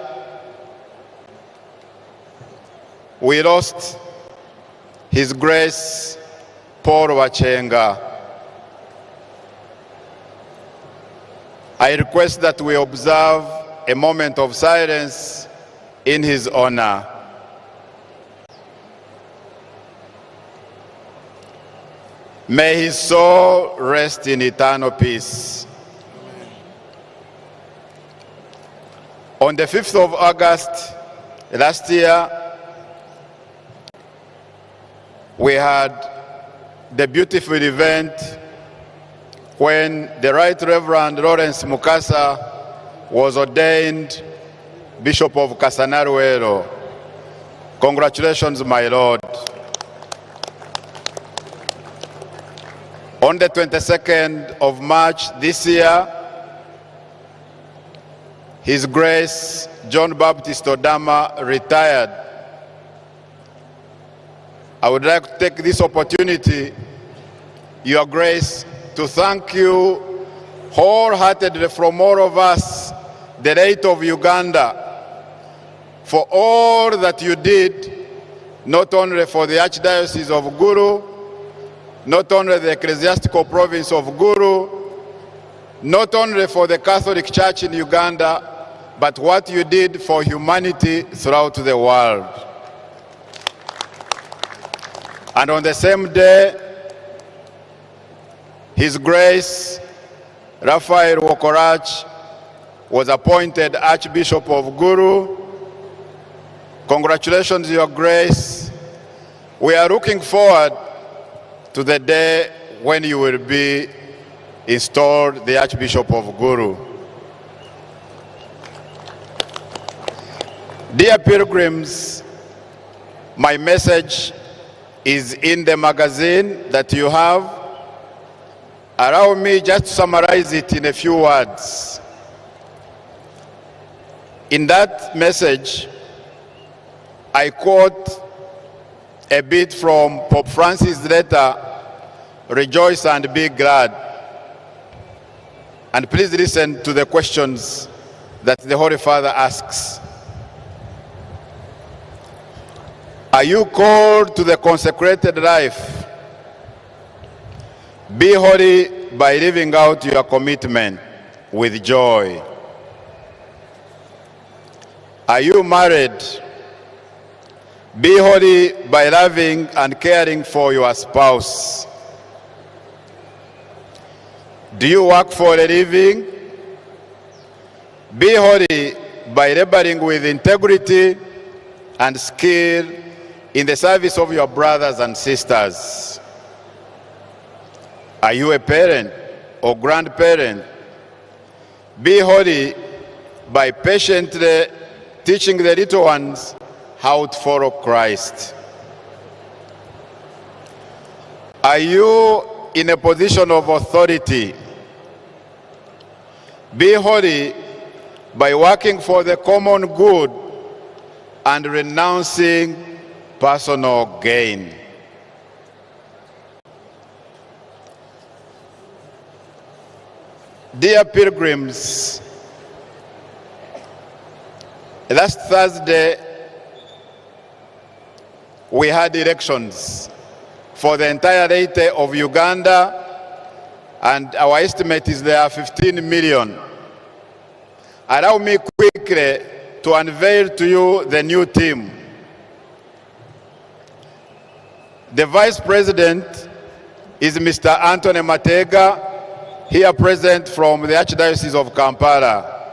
we lost His Grace Paul Bakyenga. I request that we observe a moment of silence in his honor. May his soul rest in eternal peace. On the 5th of August last year, we had the beautiful event when the Right Reverend Lawrence Mukasa was ordained Bishop of Kasana-Luweero. Congratulations, my Lord. On the 22nd of March this year, His Grace John Baptist Odama retired. I would like to take this opportunity, Your Grace, to thank you wholeheartedly from all of us, the late of Uganda, for all that you did, not only for the Archdiocese of Gulu, not only the ecclesiastical province of Gulu, not only for the Catholic Church in Uganda, but what you did for humanity throughout the world. And on the same day, His Grace Raphael Wokorach was appointed Archbishop of Gulu. Congratulations, Your Grace. We are looking forward to the day when you will be installed the Archbishop of Gulu. Dear pilgrims, my message is in the magazine that you have. Allow me just to summarize it in a few words. In that message, I quote a bit from Pope Francis' letter, Rejoice and Be Glad. And please listen to the questions that the Holy Father asks. Are you called to the consecrated life? Be holy by living out your commitment with joy. Are you married? Be holy by loving and caring for your spouse. Do you work for a living? Be holy by laboring with integrity and skill in the service of your brothers and sisters. Are you a parent or grandparent? Be holy by patiently teaching the little ones how to follow Christ. Are you in a position of authority? Be holy by working for the common good and renouncing personal gain. Dear pilgrims, last Thursday we had elections for the entire laity of Uganda, and our estimate is there are 15 million. Allow me quickly to unveil to you the new team. The Vice President is Mr. Anthony Matega, here present from the Archdiocese of Kampala.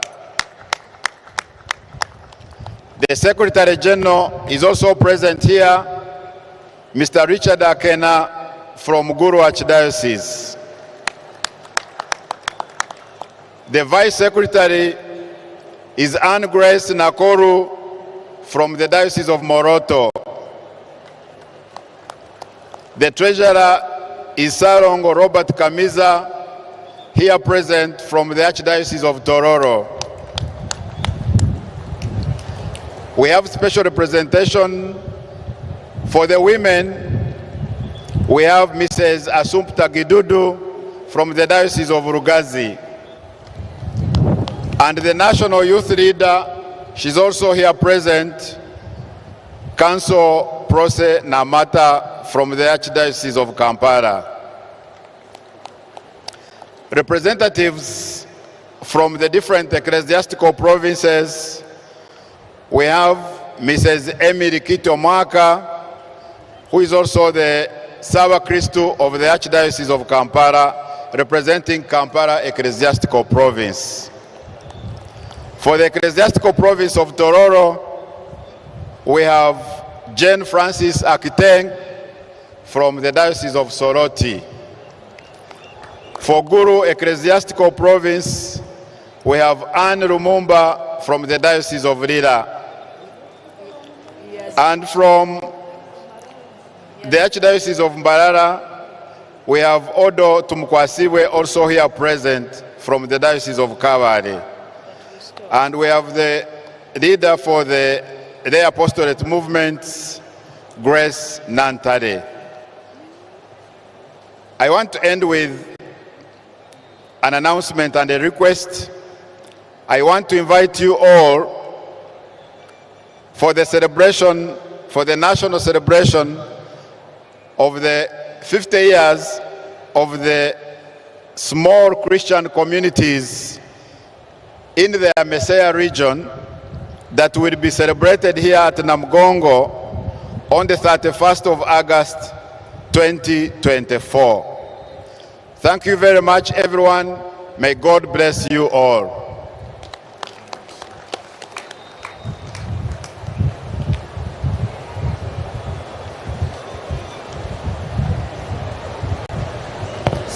The Secretary General is also present here, Mr. Richard Akena from Gulu Archdiocese. The Vice Secretary is Anne Grace Nakoru from the Diocese of Moroto. The Treasurer is Sarongo Robert Kamiza, here present from the Archdiocese of Tororo. We have special representation for the women. We have Mrs. Asumpta Gidudu from the Diocese of Rugazi. And the national youth leader, she's also here present, Council Prose Namata from the Archdiocese of Kampala. Representatives from the different ecclesiastical provinces, we have Mrs. Emily Kito Mwaka, who is also the Saba Kristu of the Archdiocese of Kampala, representing Kampala Ecclesiastical Province. For the Ecclesiastical Province of Tororo, we have Jane Francis Akiteng from the Diocese of Soroti. For Gulu Ecclesiastical Province, we have Anne Lumumba from the Diocese of Lira. And from the Archdiocese of Mbarara, we have Odo Tumkwasiwe also here present from the Diocese of Kabale. And we have the leader for the Lay Apostolate Movement, Grace Nantale. I want to end with an announcement and a request. I want to invite you all for the celebration, for the national celebration of the 50 years of the small Christian communities in the Amecea region that will be celebrated here at Namugongo on the 31st of August 2024. Thank you very much, everyone. May God bless you all.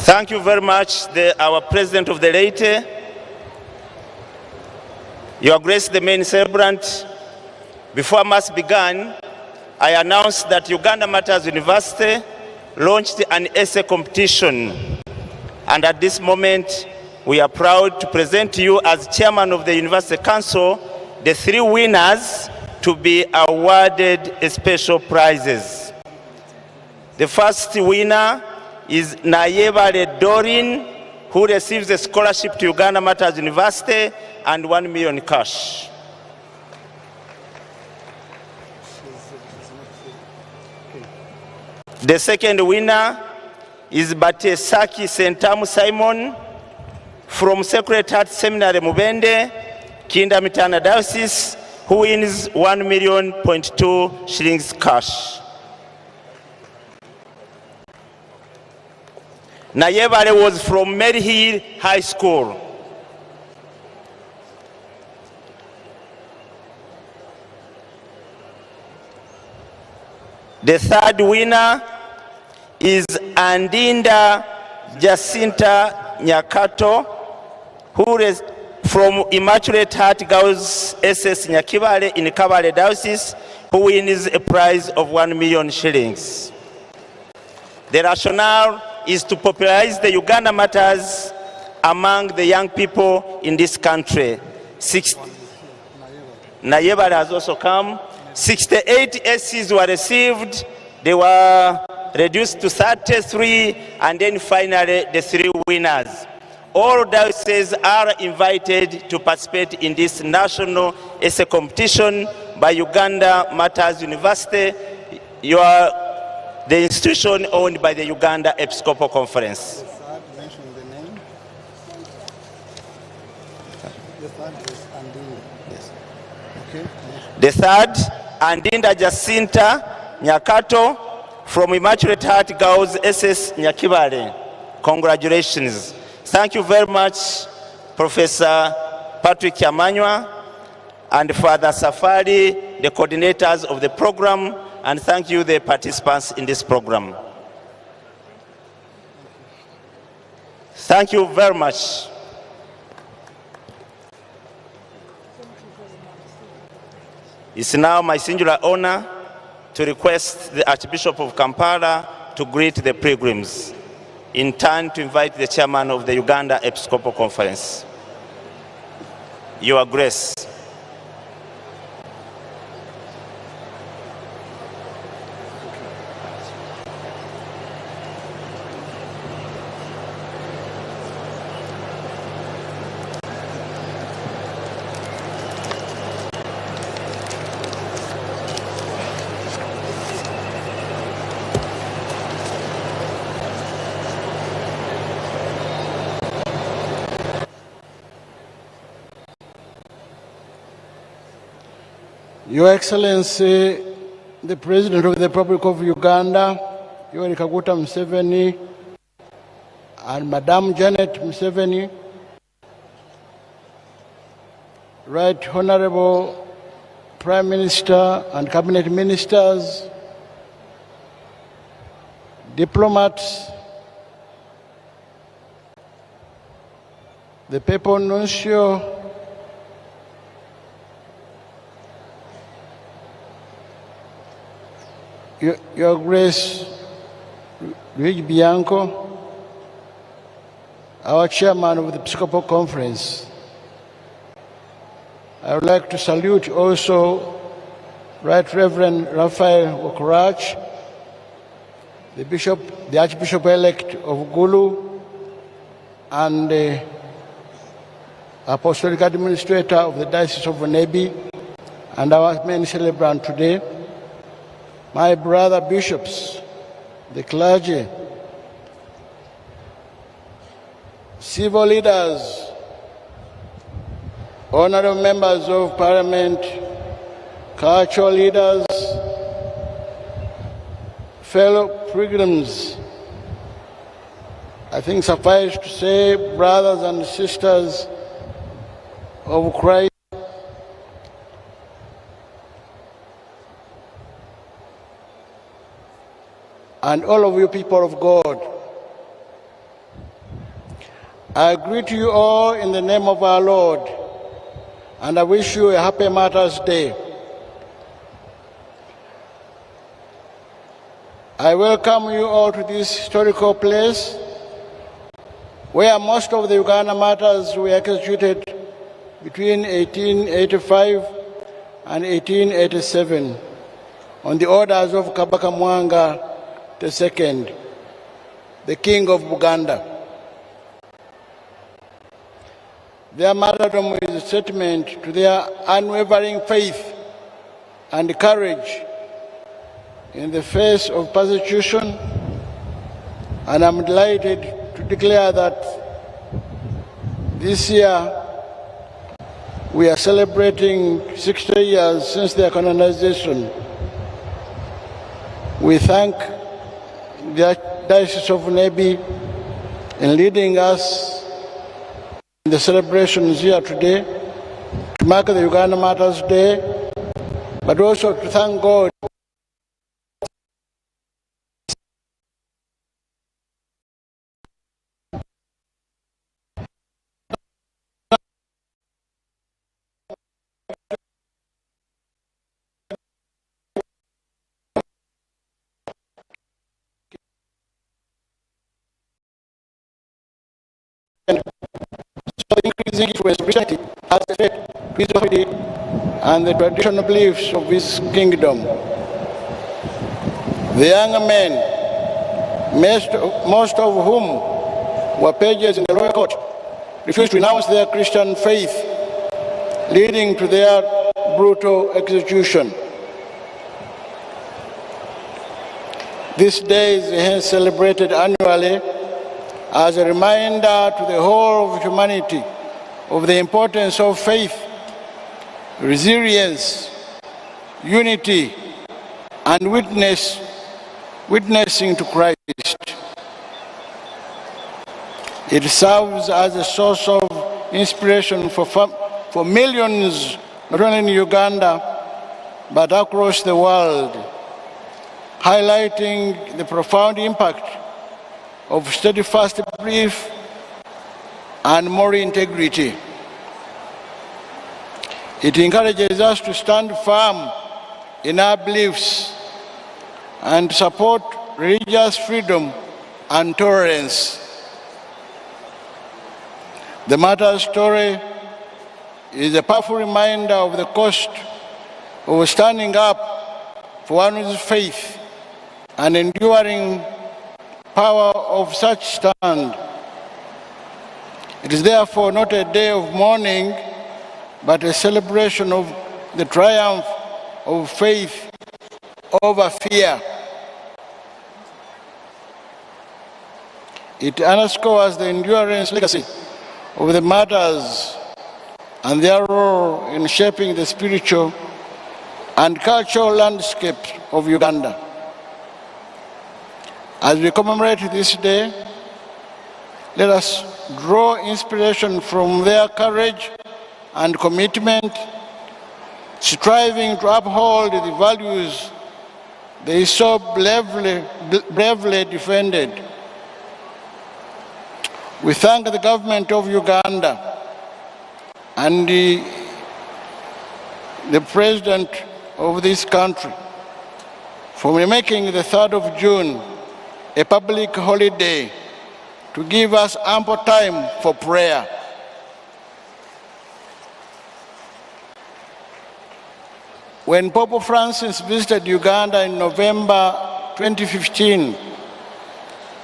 Thank you very much, our President of the Laity, Your Grace, the main celebrant. Before Mass began, I announced that Uganda Martyrs University launched an essay competition. And at this moment, we are proud to present to you as chairman of the University Council, the three winners to be awarded special prizes. The first winner is Nayebale Dorin, who receives a scholarship to Uganda Martyrs University and 1 million cash. The second winner is Batesaki Sentamu Simon from Sacred Heart Seminary Mubende, Kinda Mitana Diocese, who wins 1.2 million shillings cash. Nayebale was from Maryhill High School. The third winner is Andinda Jacinta Nyakato, who is from Immaculate Heart Girls SS Nyakibale in Kabale Diocese, who wins a prize of 1 million shillings. The rationale is to popularize the Uganda Martyrs among the young people in this country. Six, Nayebale has also come. 68 essays were received. They were reduced to 33, and then finally the three winners. All dioceses are invited to participate in this national essay competition by Uganda Martyrs University, the institution owned by the Uganda Episcopal Conference. The third, Andinda Jacinta Nyakato from Immaculate Heart Girls SS Nyakibale. Congratulations. Thank you very much, Professor Patrick Kyamanywa and Father Safari, the coordinators of the program, and thank you, the participants in this program. Thank you very much. It's now my singular honor to request the Archbishop of Kampala to greet the pilgrims, in turn to invite the chairman of the Uganda Episcopal Conference. Your Grace. Your Excellency, the President of the Republic of Uganda, Yoweri Kaguta Museveni, and Madam Janet Museveni, Right Honorable Prime Minister and Cabinet Ministers, diplomats, the Papal Nuncio, Your Grace Luigi Bianco, our chairman of the Episcopal Conference. I would like to salute also Right Reverend Raphael Wokorach, the Bishop, the Archbishop-elect of Gulu, and the Apostolic Administrator of the Diocese of Nebbi, and our main celebrant today, my brother bishops, the clergy, civil leaders, honorable members of parliament, cultural leaders, fellow pilgrims, I think suffice to say, brothers and sisters of Christ, and all of you people of God, I greet you all in the name of our Lord, and I wish you a happy Martyrs' Day. I welcome you all to this historical place where most of the Uganda martyrs were executed between 1885 and 1887 on the orders of Kabaka Mwanga II, the king of Buganda. Their martyrdom is a statement to their unwavering faith and courage in the face of persecution, and I'm delighted to declare that this year we are celebrating 60 years since their canonization. We thank the Diocese of Nebbi in leading us in the celebrations here today to mark the Uganda Martyrs Day, but also to thank God increasing influence of Christianity as a threat to his authority and the traditional beliefs of his kingdom. The young men, most, most of whom were pages in the royal court, refused to renounce their Christian faith, leading to their brutal execution. This day is hence celebrated annually as a reminder to the whole of humanity of the importance of faith, resilience, unity, and witness, witnessing to Christ. It serves as a source of inspiration for, for millions, not only in Uganda, but across the world, highlighting the profound impact of steadfast belief and moral integrity. It encourages us to stand firm in our beliefs and support religious freedom and tolerance. The martyr's story is a powerful reminder of the cost of standing up for one's faith and enduring power of such stand. It is therefore not a day of mourning, but a celebration of the triumph of faith over fear. It underscores the endurance legacy of the martyrs and their role in shaping the spiritual and cultural landscape of Uganda. As we commemorate this day, let us draw inspiration from their courage and commitment, striving to uphold the values they so bravely, bravely defended. We thank the government of Uganda and the, the president of this country for making the 3rd of June a public holiday to give us ample time for prayer. When Pope Francis visited Uganda in November 2015,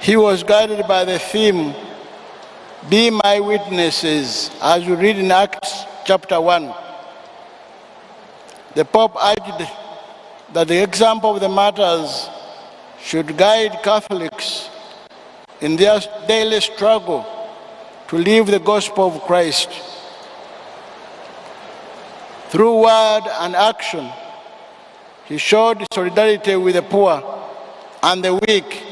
he was guided by the theme, Be My Witnesses, as we read in Acts chapter 1. The Pope argued that the example of the martyrs should guide Catholics in their daily struggle to live the gospel of Christ. Through word and action, he showed solidarity with the poor and the weak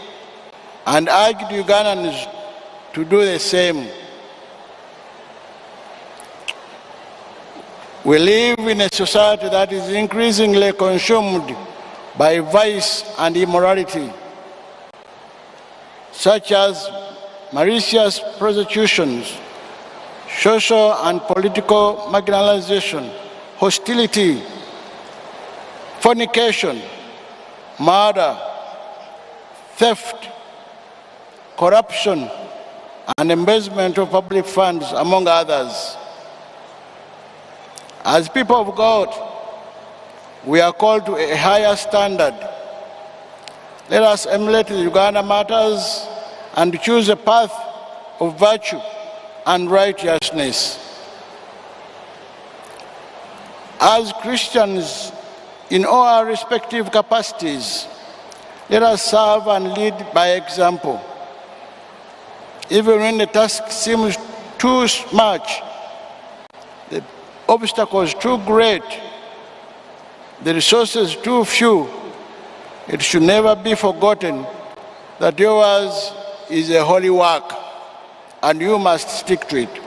and urged Ugandans to do the same. We live in a society that is increasingly consumed by vice and immorality, such as malicious prosecutions, social and political marginalization, hostility, fornication, murder, theft, corruption, and embezzlement of public funds, among others. As people of God, we are called to a higher standard. Let us emulate the Uganda martyrs and choose a path of virtue and righteousness. As Christians in all our respective capacities, let us serve and lead by example. Even when the task seems too much, the obstacles too great, the resources too few, it should never be forgotten that yours is a holy work and you must stick to it.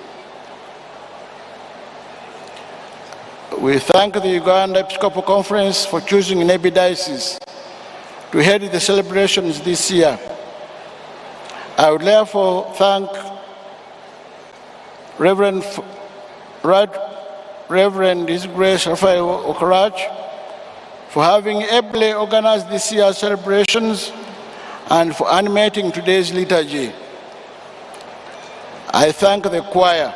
We thank the Uganda Episcopal Conference for choosing Nebbi Diocese to head the celebrations this year. I would therefore thank Reverend, Right Reverend His Grace Raphael Okorach for having ably organized this year's celebrations and for animating today's liturgy. I thank the choir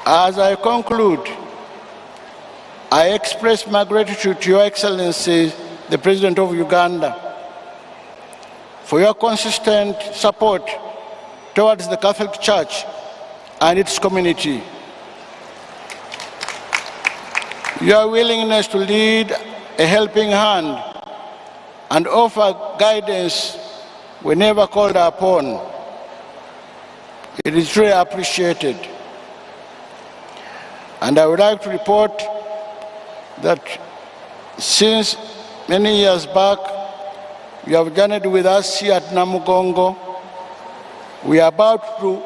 As I conclude, I express my gratitude to Your Excellency, the President of Uganda, for your consistent support towards the Catholic Church and its community. Your willingness to lead a helping hand and offer guidance whenever called upon. It is truly appreciated. And I would like to report that since many years back, you have journeyed with us here at Namugongo. We are about to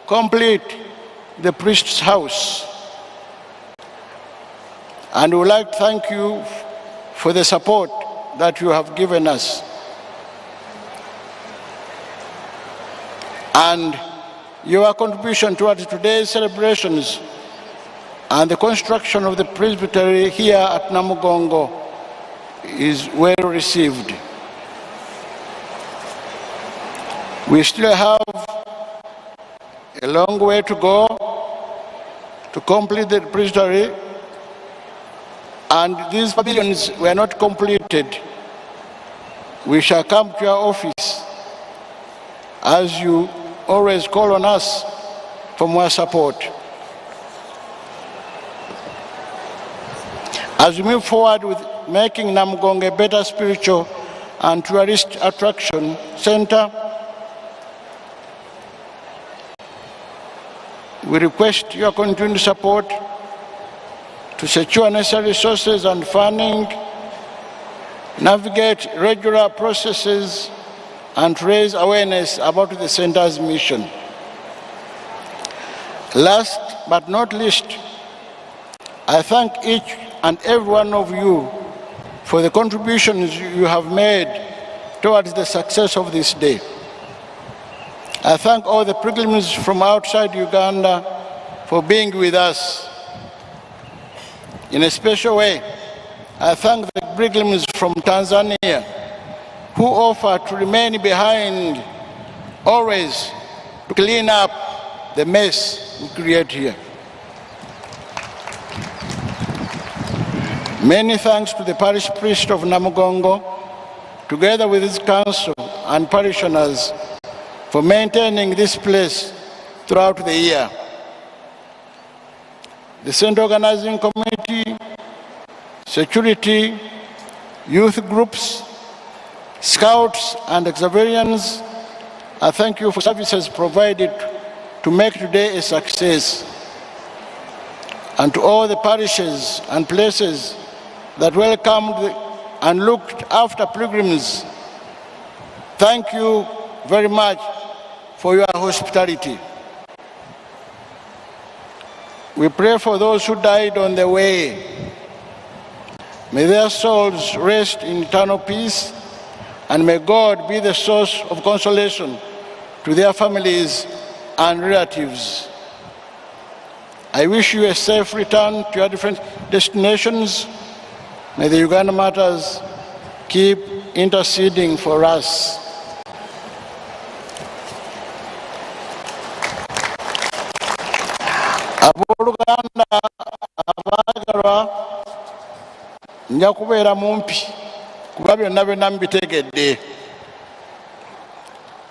complete the priest's house. And we would like to thank you for the support that you have given us. And your contribution towards today's celebrations and the construction of the presbytery here at Namugongo is well received. We still have a long way to go to complete the presbytery, and these pavilions were not completed. We shall come to your office as you always call on us for more support. As we move forward with making Namgong a better spiritual and tourist attraction center, we request your continued support to secure necessary resources and funding, navigate regular processes, and raise awareness about the center's mission. Last but not least, I thank each and every one of you for the contributions you have made towards the success of this day. I thank all the pilgrims from outside Uganda for being with us. In a special way, I thank the pilgrims from Tanzania who offer to remain behind always to clean up the mess we create here. Many thanks to the parish priest of Namugongo, together with his council and parishioners, for maintaining this place throughout the year. The Central Organizing Committee, security, youth groups, scouts and Xaverians, I thank you for services provided to make today a success. And to all the parishes and places that welcomed and looked after pilgrims, thank you very much for your hospitality. We pray for those who died on the way. May their souls rest in eternal peace, and may God be the source of consolation to their families and relatives. I wish you a safe return to your different destinations. May the Uganda Martyrs keep interceding for us. Abooluganda abaagalwa, nja kubeera mumpi kuba byonna byonna mubitegedde.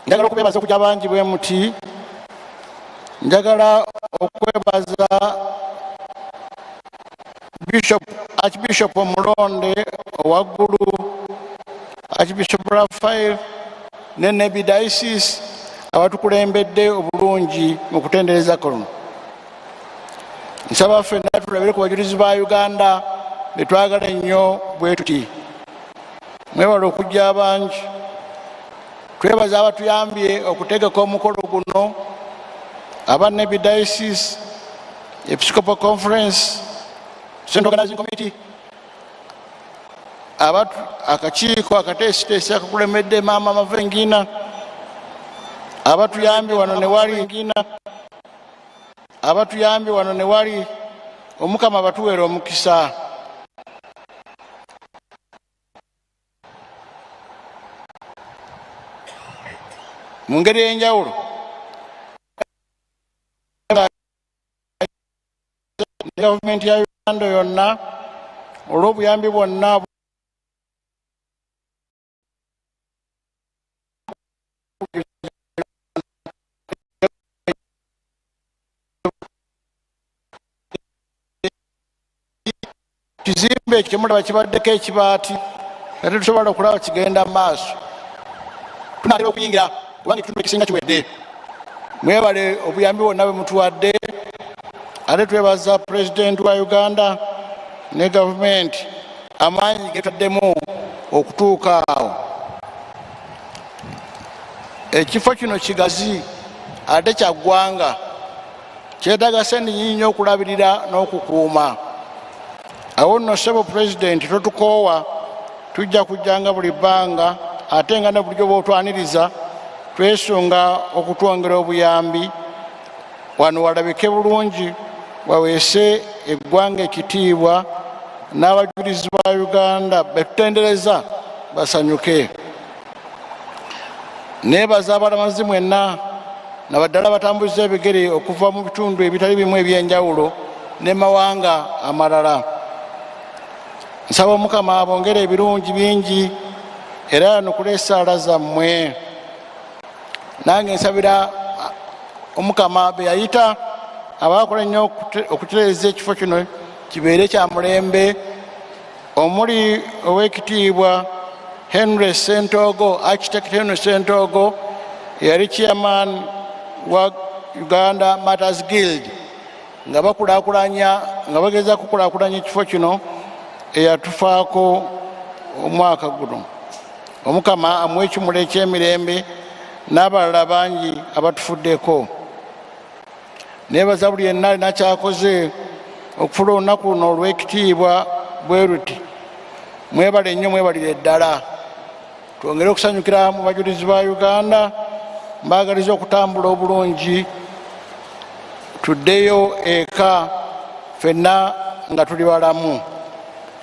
Njagala okubeebaza okujja bangi bwe muti. Njagala okwebaza Bishop, Archbishop omulonde owaggulu, Archbishop Raphael ne Nebbi Diocese abatukulembedde obulungi mu kutendereza kuno. Nsaba ffenna tulabire ku bajulizi ba Uganda betwagala ennyo bwe tuti. Mwebale okujja abangi. Twebaza abatuyambye okutegeka omukolo guno, aba Nebbi Diocese, Episcopal Conference, Central Organizing Committee, akakiiko akateesiteesi akakulemedde Maama Mavengina, abatuyambye wano ne wali, abatuyambye wano ne wali. Omukama batuweera omukisa. Mu ngeri ey'enjawulo. Ne gavumenti ya Uganda yonna olw'obuyambi bwonna Kizimbe ekyo kyemulaba kibaddeko ekibaati nga tetusobola okulaba kigenda mu maaso. Tunaatera okuyingira kubanga ekitundu ekisinga kiwedde. Mwebale obuyambi bwonna bwe mutuwadde ate twebaza Pulezidenti wa Uganda ne gavumenti amaanyi getaddemu okutuuka awo. Ekifo kino kigazi ate kya ggwanga. Kyetaaga sente nyingi nnyo okulabirira n'okukuuma. Awo nno ssebo Pulezidenti totukoowa, tujja kujjanga buli bbanga ate nga ne bulijjo bw'otwaniriza twesunga okutwongera obuyambi wano walabike bulungi waweese eggwanga ekitiibwa n'abajulizi ba Uganda betutendereza basanyuke. Neebaza abalamazi mwenna nabaddala abatambuza ebigere okuva mu bitundu ebitali bimu eby'enjawulo ne mawanga amalala. Nsaba Omukama abongere ebirungi bingi era yanukule essaala zammwe. Nange nsabira Omukama be yayita abaakola ennyo okutereeza ekifo kino kibeere kya mulembe omuli Owekitiibwa Henry Ssentogo, Architect Henry Ssentogo, eyali chairman wa Uganda Martyrs Guild, nga bakulaakulanya nga bageza kukulaakulanya ekifo kino eyatufaako omwaka guno. Omukama amuwe ekimuli eky'emirembe n'abalala bangi abatufuddeko. Neebaza buli yenna alina kyakoze okufuula olunaku luno olw'ekitiibwa bwe luti. Mwebale nnyo mwebalire ddala. Twongere okusanyukira mu bajulizi ba Uganda. Mbaagaliza okutambula obulungi tuddeyo eka ffenna nga tuli balamu.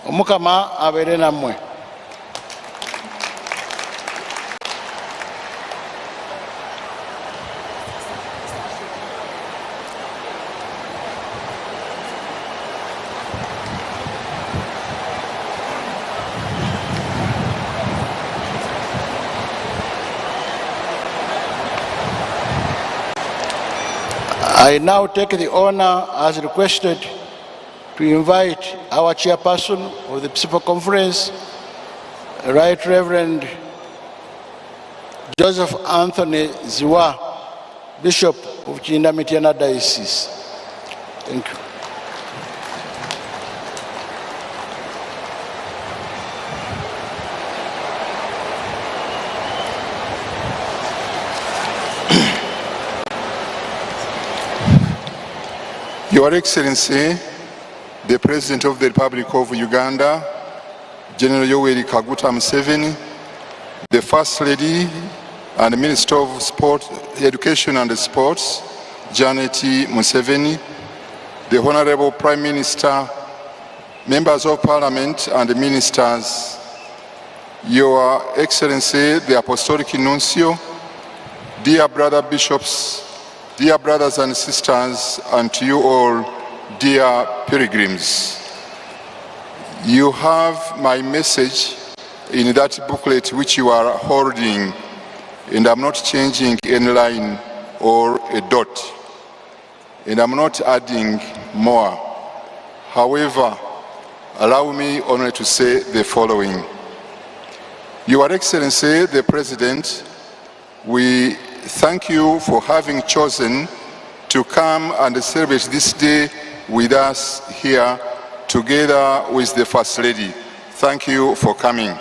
Omukama abeere nammwe. I now take the honor as requested to invite our chairperson of the Episcopal Conference, Right Reverend Joseph Anthony Zziwa, Bishop of Kiyinda Mityana Diocese. Thank you. Your Excellency, the President of the Republic of Uganda, General Yoweri Kaguta Museveni, the First Lady and Minister of Sport, Education and Sports, Janet Museveni, the Honorable Prime Minister, Members of Parliament and Ministers, Your Excellency, the Apostolic Nuncio, dear brother bishops, dear brothers and sisters, and to you all, dear pilgrims. You have my message in that booklet which you are holding, and I'm not changing any line or a dot, and I'm not adding more. However, allow me only to say the following. Your Excellency, the President, we thank you for having chosen to come and celebrate this day with us here together with the First Lady. Thank you for coming.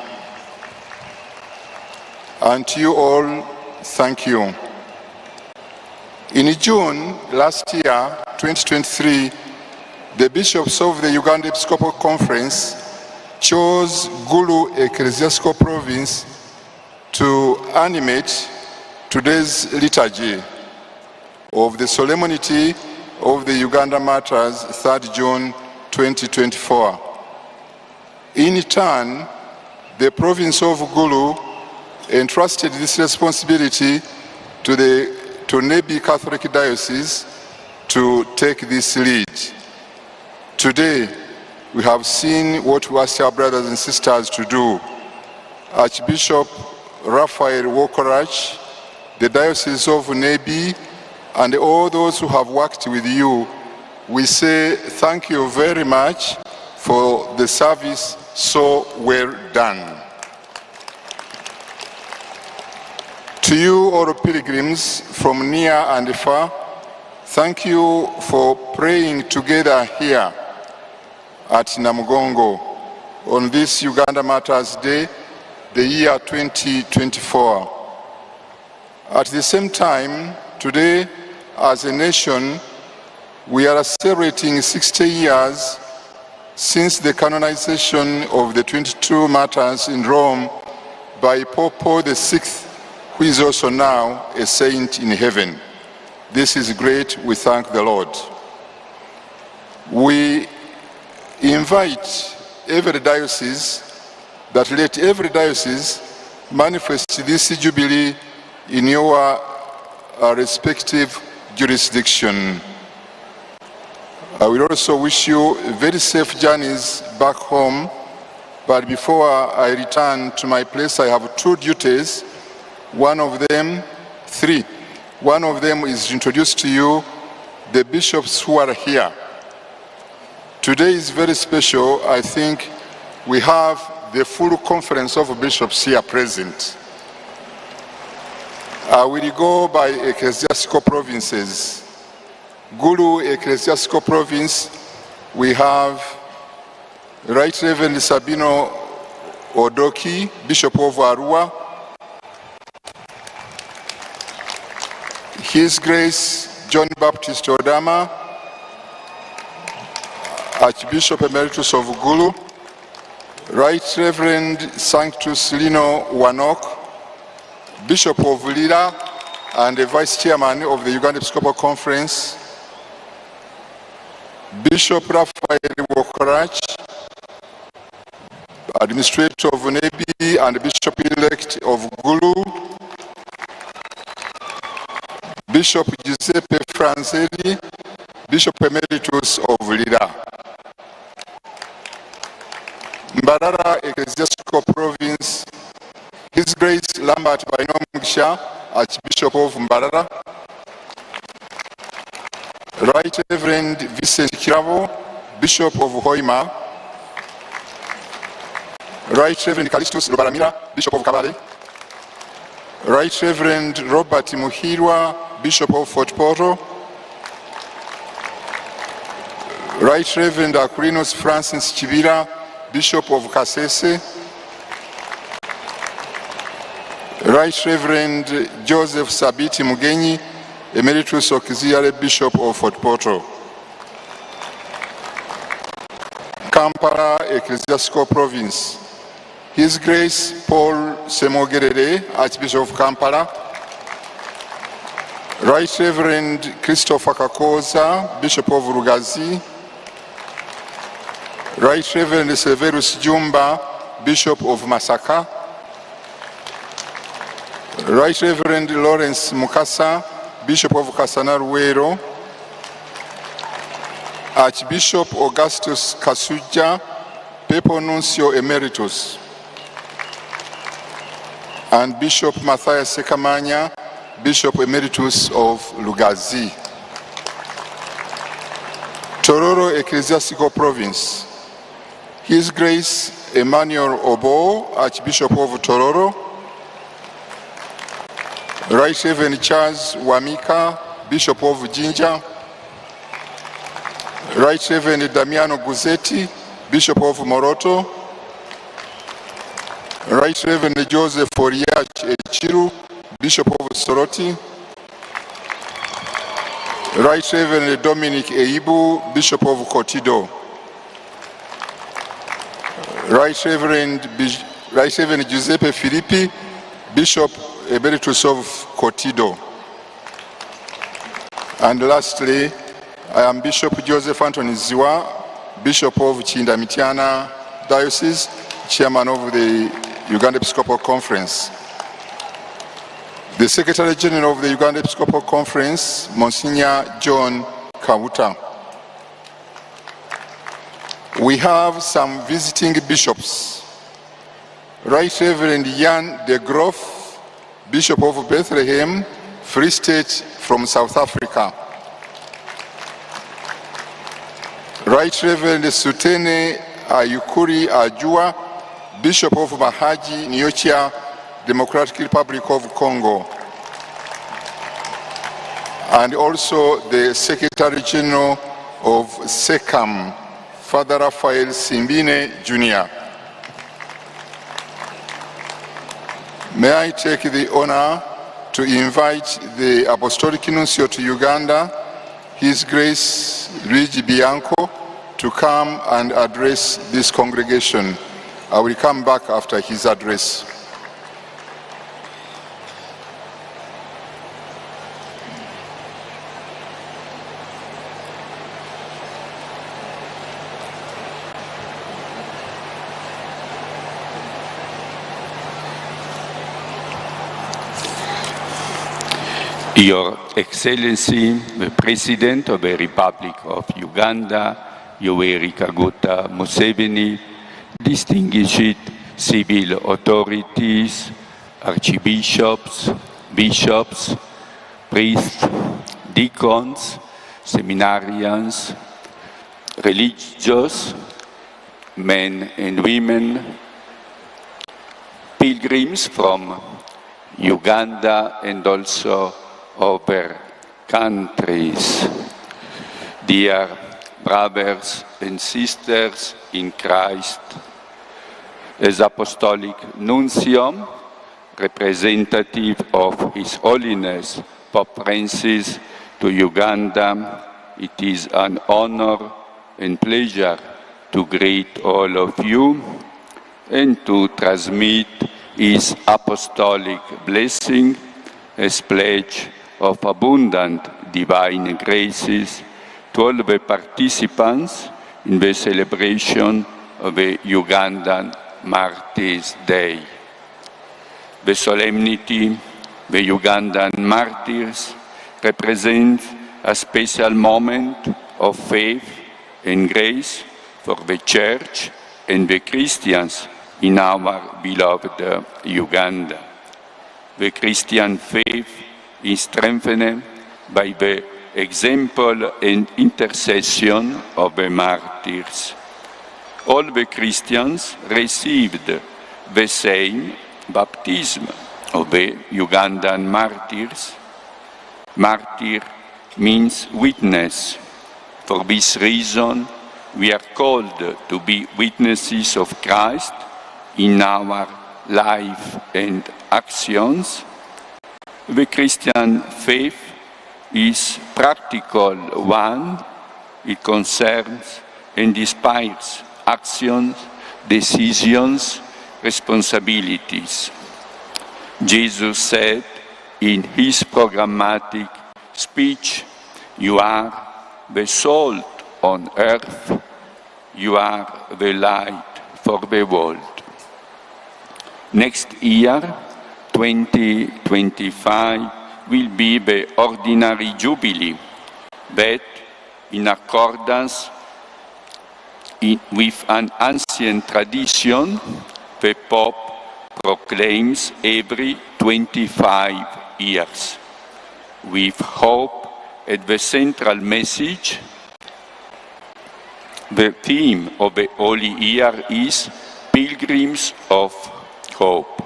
And to you all, thank you. In June last year, 2023, the bishops of the Uganda Episcopal Conference chose Gulu Ecclesiastical Province to animate today's liturgy of the solemnity of the Uganda Martyrs, 3rd June 2024. In turn, the province of Gulu entrusted this responsibility to the Nebbi Catholic Diocese to take this lead. Today, we have seen what we asked our brothers and sisters to do. Archbishop Raphael Wokorach, the Diocese of Nebi, and all those who have worked with you, we say thank you very much for the service so well done. To you, all pilgrims from near and far, thank you for praying together here at Namugongo on this Uganda Matters Day, the year 2024. At the same time, today, as a nation, we are celebrating 60 years since the canonization of the 22 martyrs in Rome by Pope Paul VI, who is also now a saint in heaven. This is great. We thank the Lord. We invite every diocese that let every diocese manifest this jubilee in your respective jurisdiction. I will also wish you very safe journeys back home. But before I return to my place, I have two duties. One of them, three. One of them is to introduce to you the bishops who are here. Today is very special. I think we have the full conference of bishops here present. I will go by ecclesiastical provinces. Gulu Ecclesiastical Province, we have Right Reverend Sabino Odoki, Bishop of Arua, His Grace John Baptist Odama, Archbishop Emeritus of Gulu, Right Reverend Sanctus Lino Wanok, Bishop of Lira and the Vice Chairman of the Uganda Episcopal Conference, Bishop Raphael Wokorach, Administrator of Nebi and Bishop-elect of Gulu, Bishop Giuseppe Franzelli, Bishop Emeritus of Lira. Mbarara Ecclesiastical Province, His Grace Lambert Bainomugisha, Archbishop of Mbarara, Right Reverend Vincent Kirabo, Bishop of Hoima, Right Reverend Callistus Rubaramira, Bishop of Kabale, Right Reverend Robert Muhirwa, Bishop of Fort Portal, Right Reverend Aquilinus Francis Kibira, Bishop of Kasese, Right Reverend Joseph Sabiti Mugenyi, Emeritus Auxiliary Bishop of Fort Portal. Kampala Ecclesiastical Province. His Grace Paul Ssemogerere, Archbishop of Kampala. Right Reverend Christopher Kakooza, Bishop of Lugazi. Right Reverend Severus Jumba, Bishop of Masaka. Right Reverend Lawrence Mukasa, Bishop of Kasana Luweero. Archbishop Augustus Kasujja, Papal Nuncio Emeritus. And Bishop Matthias Ssekamanya, Bishop Emeritus of Lugazi. Tororo Ecclesiastical Province. His Grace Emmanuel Obbo, Archbishop of Tororo. Right Reverend Charles Wamika, Bishop of Jinja. Right Reverend Damiano Guzzetti, Bishop of Moroto. Right Reverend Joseph Oriach Eciru, Bishop of Soroti. Right Reverend Dominic Eibu, Bishop of Kotido. Right Reverend, Right Reverend Giuseppe Filippi, Bishop Emeritus of Kotido. And lastly, I am Bishop Joseph Anthony Zziwa, Bishop of Kiyinda Mityana Diocese, Chairman of the Uganda Episcopal Conference. The Secretary General of the Uganda Episcopal Conference, Monsignor John Kauta. We have some visiting bishops. Right Reverend Jan de Groff, Bishop of Bethlehem, Free State from South Africa. Right Reverend Sutene Ayukuri Ajua, Bishop of Mahaji, Niochia, Democratic Republic of Congo. And also the Secretary General of SECAM, Father Raphael Simbine Jr. May I take the honor to invite the Apostolic Nuncio to Uganda, His Grace Luigi Bianco, to come and address this congregation. I will come back after his address. Your Excellency, the President of the Republic of Uganda, Yoweri Kaguta Museveni, distinguished civil authorities, archbishops, bishops, priests, deacons, seminarians, religious, men and women, pilgrims from Uganda and also other countries. Dear brothers and sisters in Christ, as Apostolic Nuncio, representative of His Holiness Pope Francis to Uganda, it is an honor and pleasure to greet all of you and to transmit his apostolic blessing as pledge of abundant divine graces to all the participants in the celebration of the Ugandan Martyrs' Day. The solemnity, the Ugandan martyrs, represents a special moment of faith and grace for the Church and the Christians in our beloved Uganda. The Christian faith is strengthened by the example and intercession of the martyrs. All the Christians received the same baptism of the Ugandan martyrs. Martyr means witness. For this reason, we are called to be witnesses of Christ in our life and actions. The Christian faith is practical one. It concerns and inspires actions, decisions, responsibilities. Jesus said in his programmatic speech, You are the salt on earth, you are the light for the world. Next year, 2025, will be the ordinary jubilee that, in accordance with an ancient tradition, the Pope proclaims every 25 years, with hope at the central message. The theme of the Holy Year is Pilgrims of Hope.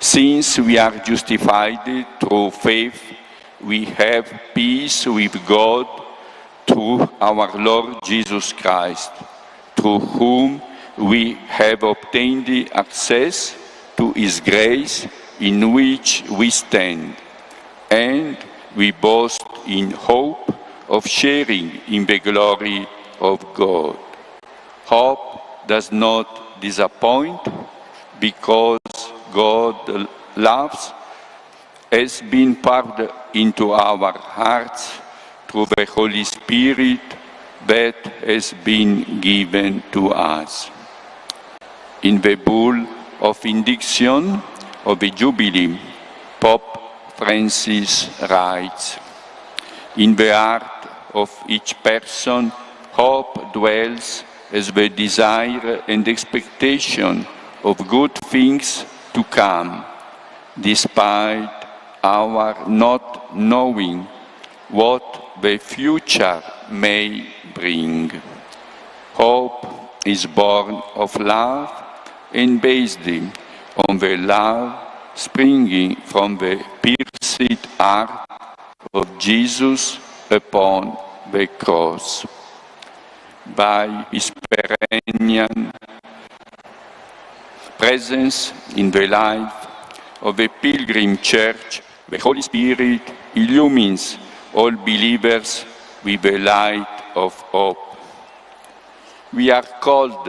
Since we are justified through faith, we have peace with God through our Lord Jesus Christ, through whom we have obtained the access to his grace in which we stand, and we boast in hope of sharing in the glory of God. Hope does not disappoint because God loves has been poured into our hearts through the Holy Spirit that has been given to us. In the bull of indiction of the Jubilee, Pope Francis writes, In the heart of each person, hope dwells as the desire and expectation of good things to come, despite our not knowing what the future may bring. Hope is born of love and based on the love springing from the pierced heart of Jesus upon the cross. By his perennial presence in the life of the pilgrim church, the Holy Spirit illumines all believers with the light of hope. We are called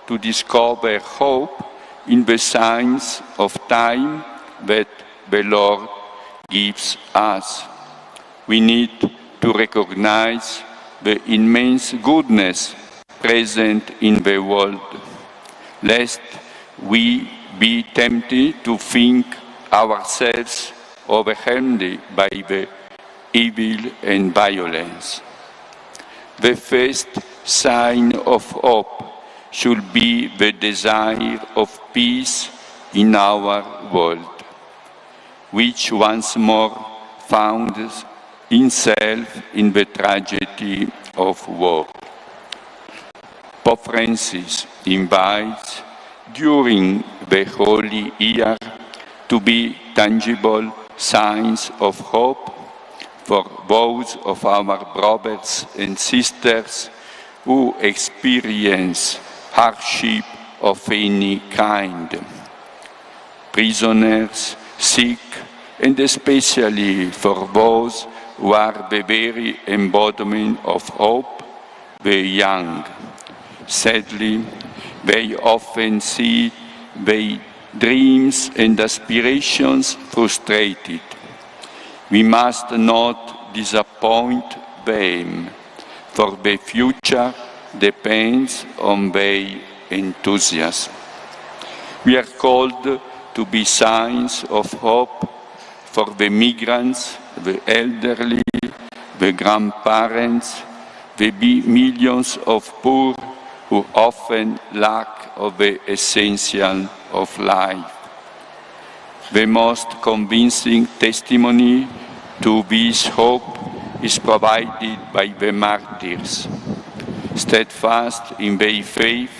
to discover hope in the signs of time that the Lord gives us. We need to recognize the immense goodness present in the world, lest we be tempted to think ourselves overwhelmed by the evil and violence. The first sign of hope should be the desire of peace in our world, which once more found itself in the tragedy of war. Pope Francis invites during the Holy Year to be tangible signs of hope for those of our brothers and sisters who experience hardship of any kind. Prisoners, sick, and especially for those who are the very embodiment of hope, the young. Sadly, they often see their dreams and aspirations frustrated. We must not disappoint them, for the future depends on their enthusiasm. We are called to be signs of hope for the migrants, the elderly, the grandparents, the millions of poor who often lack of the essential of life. The most convincing testimony to this hope is provided by the martyrs. Steadfast in their faith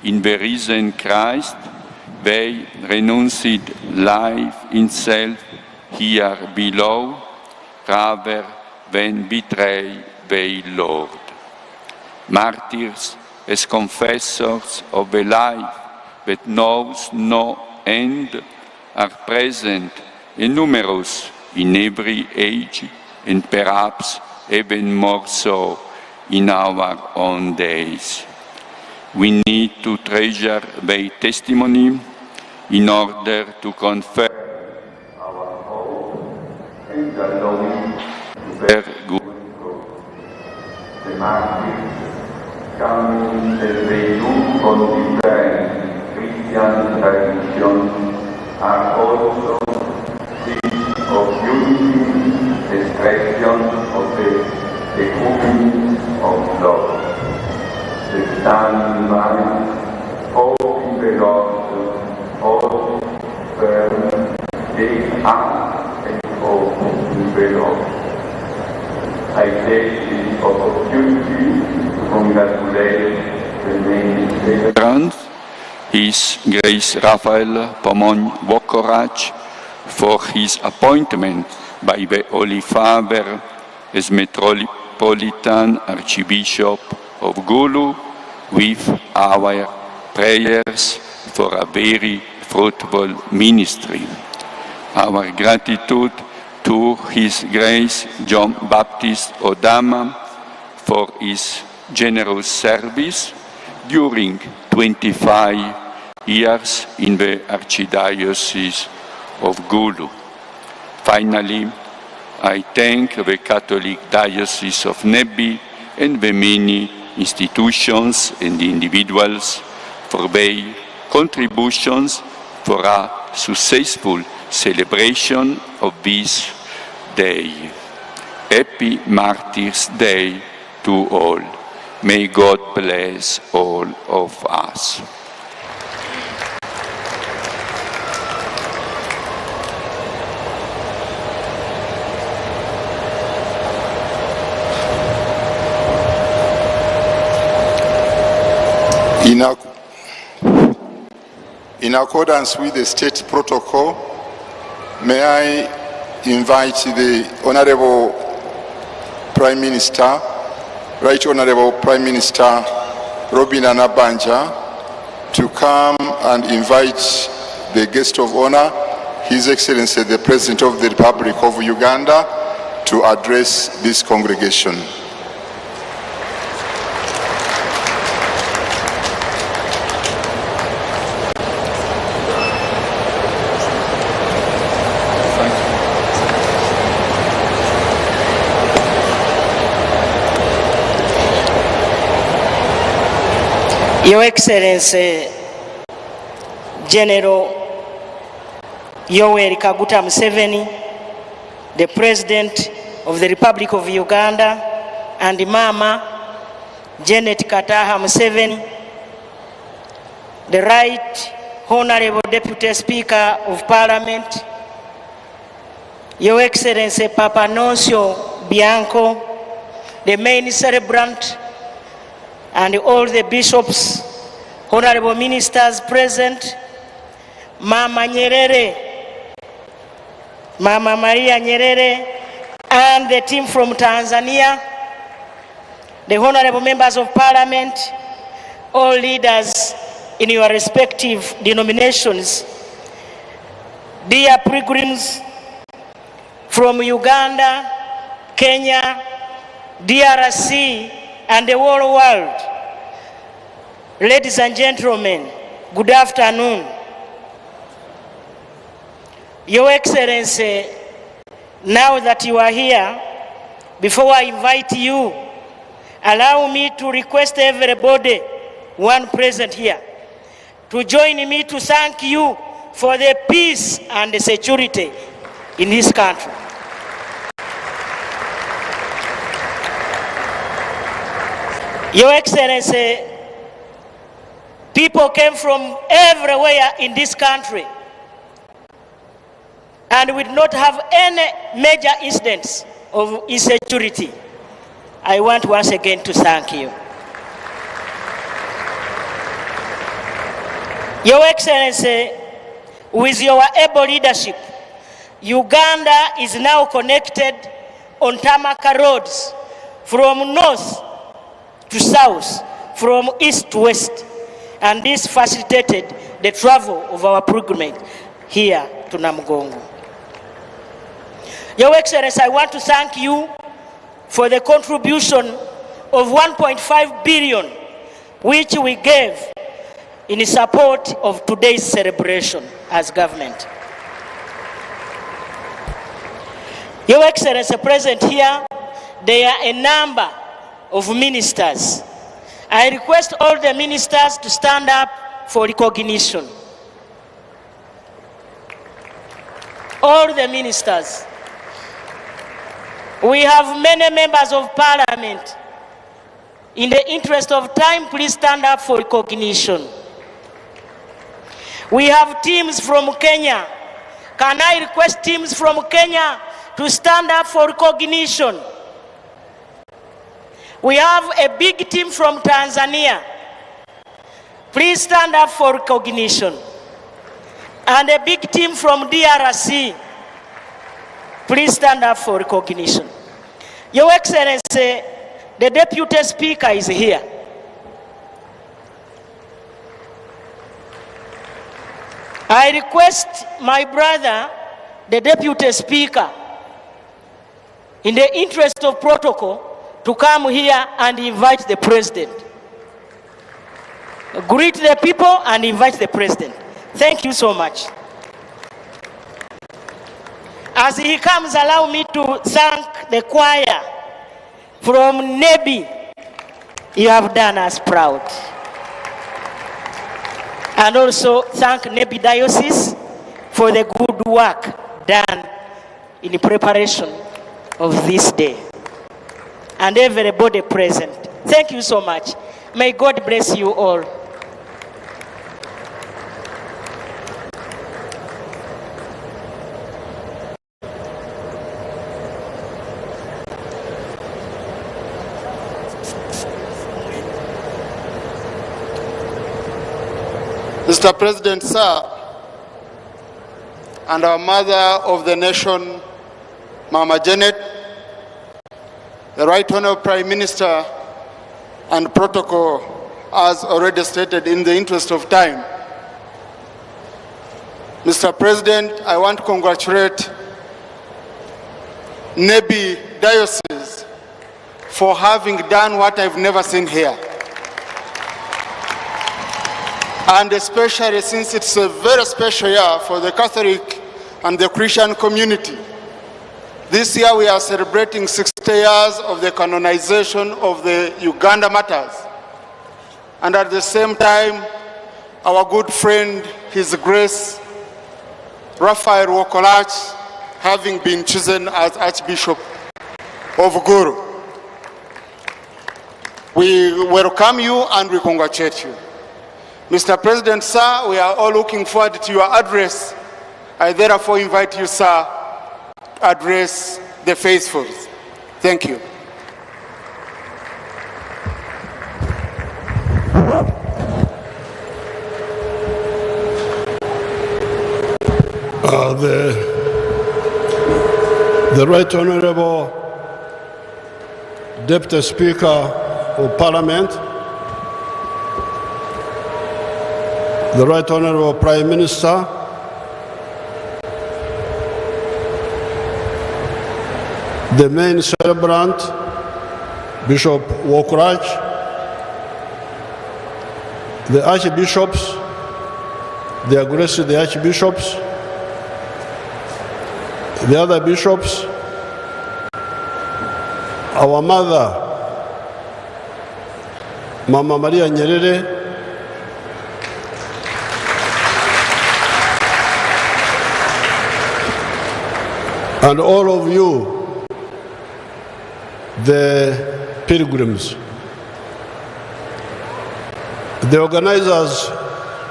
in the risen Christ, they renounced life itself here below rather than betray their Lord. Martyrs as confessors of a life that knows no end are present and numerous in every age and perhaps even more so in our own days. We need to treasure their testimony in order to confirm our hope and allow it to bear good fruit. The martyrs, coming as they do from different Christian traditions, are also seeds of unity, expression of the ecumene of love. The Son invites hope in the Lord, hold firm, take heart and hope in the Lord. I take this opportunity to congratulate the main celebrant, His Grace Raphael Pomon Wokorach, for his appointment by the Holy Father as Metropolitan Archbishop of Gulu, with our prayers for a very fruitful ministry. Our gratitude to His Grace John Baptist Odama for his generous service during 25 years in the Archdiocese of Gulu. Finally, I thank the Catholic Diocese of Nebbi and the many institutions and individuals for their contributions for a successful celebration of this day. Happy Martyrs' Day to all. May God bless all of us. In, in accordance with the state protocol, may I invite the Honorable Prime Minister, Right Honorable Prime Minister Robinah Nabbanja, to come and invite the guest of honor, His Excellency the President of the Republic of Uganda, to address this congregation. Your Excellency General Yoweri Kaguta Museveni, the President of the Republic of Uganda, and Mama Janet Kataha Museveni, the Right Honorable Deputy Speaker of Parliament, Your Excellency Papa Nuncio Bianco, the main celebrant, and all the bishops, honorable ministers present, Mama Nyerere, Mama Maria Nyerere, and the team from Tanzania, the honorable members of parliament, all leaders in your respective denominations, dear pilgrims from Uganda, Kenya, DRC, and the whole world, ladies and gentlemen, good afternoon. Your Excellency, now that you are here, before I invite you, allow me to request everybody, one present here, to join me to thank you for the peace and the security in this country. Your Excellency, people came from everywhere in this country and we did not have any major incidents of insecurity. I want once again to thank you. Your Excellency, with your able leadership, Uganda is now connected on tarmac roads from north to south, from east to west, and this facilitated the travel of our pilgrimage here to Namugongo. Your Excellency, I want to thank you for the contribution of 1.5 billion which we gave in support of today's celebration as government. Your Excellency, present here, there are a number of ministers. I request all the ministers to stand up for recognition. All the ministers. We have many members of parliament. In the interest of time, please stand up for recognition. We have teams from Kenya. Can I request teams from Kenya to stand up for recognition? We have a big team from Tanzania. Please stand up for recognition. And a big team from DRC. Please stand up for recognition. Your Excellency, the Deputy Speaker is here. I request my brother, the Deputy Speaker, in the interest of protocol, to come here and invite the President. Greet the people and invite the President. Thank you so much. As he comes, allow me to thank the choir from Nebbi. You have done us proud. And also thank Nebbi Diocese for the good work done in preparation of this day. And everybody present. Thank you so much. May God bless you all. Mr. President, sir, and our mother of the nation, Mama Janet, the Right Honorable Prime Minister and protocol, as already stated in the interest of time. Mr. President, I want to congratulate Nebi Diocese for having done what I've never seen here. And especially since it's a very special year for the Catholic and the Christian community. This year we are celebrating 60 years of the canonization of the Uganda Martyrs. And at the same time, our good friend, His Grace, Raphael Wokolach, having been chosen as Archbishop of Gulu. We welcome you and we congratulate you. Mr. President, sir, we are all looking forward to your address. I therefore invite you, sir, to address the faithfuls. Thank you. Uh, the, the Right Honorable Deputy Speaker of Parliament, the Right Honorable Prime Minister, the main celebrant, Bishop Wokorach, the archbishops, the aggressive the archbishops, the other bishops, our mother, Mama Maria Nyerere, and all of you, the pilgrims. The organizers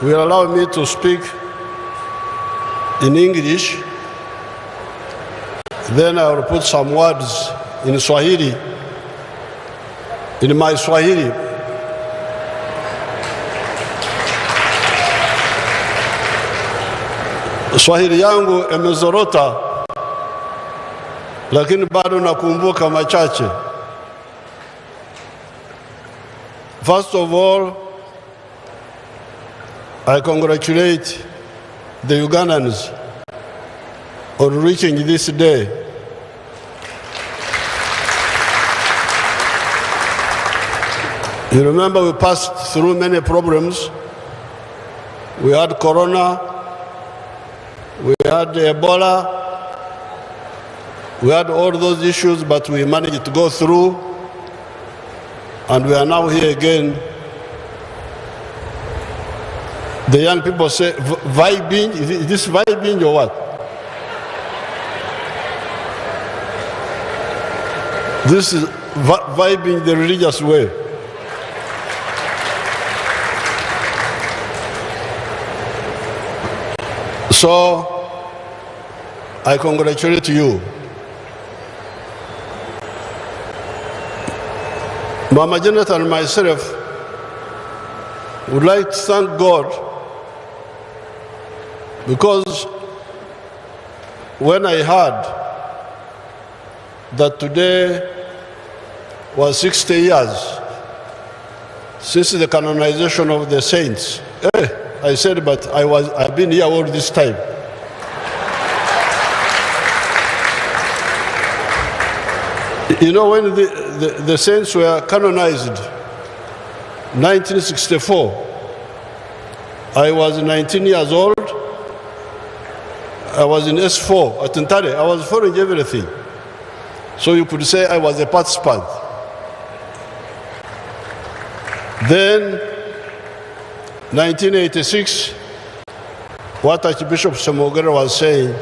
will allow me to speak in English. Then I will put some words in Swahili, in my Swahili. Swahili yangu imezorota, lakini bado nakumbuka machache. First of all, I congratulate the Ugandans on reaching this day. You remember we passed through many problems. We had corona, we had Ebola, we had all those issues, but we managed to go through, and we are now here again. The young people say, vibing, is this vibing or what? This is vibing the religious way. So, I congratulate you. Mama Janet and myself would like to thank God because when I heard that today was 60 years since the canonization of the saints, eh, I said, but I was, I've been here all this time. You know, when the, the, the saints were canonized, 1964, I was 19 years old. I was in S4 at Ntare. I was following everything. So you could say I was a participant. Then, 1986, what Archbishop Ssemogerere was saying,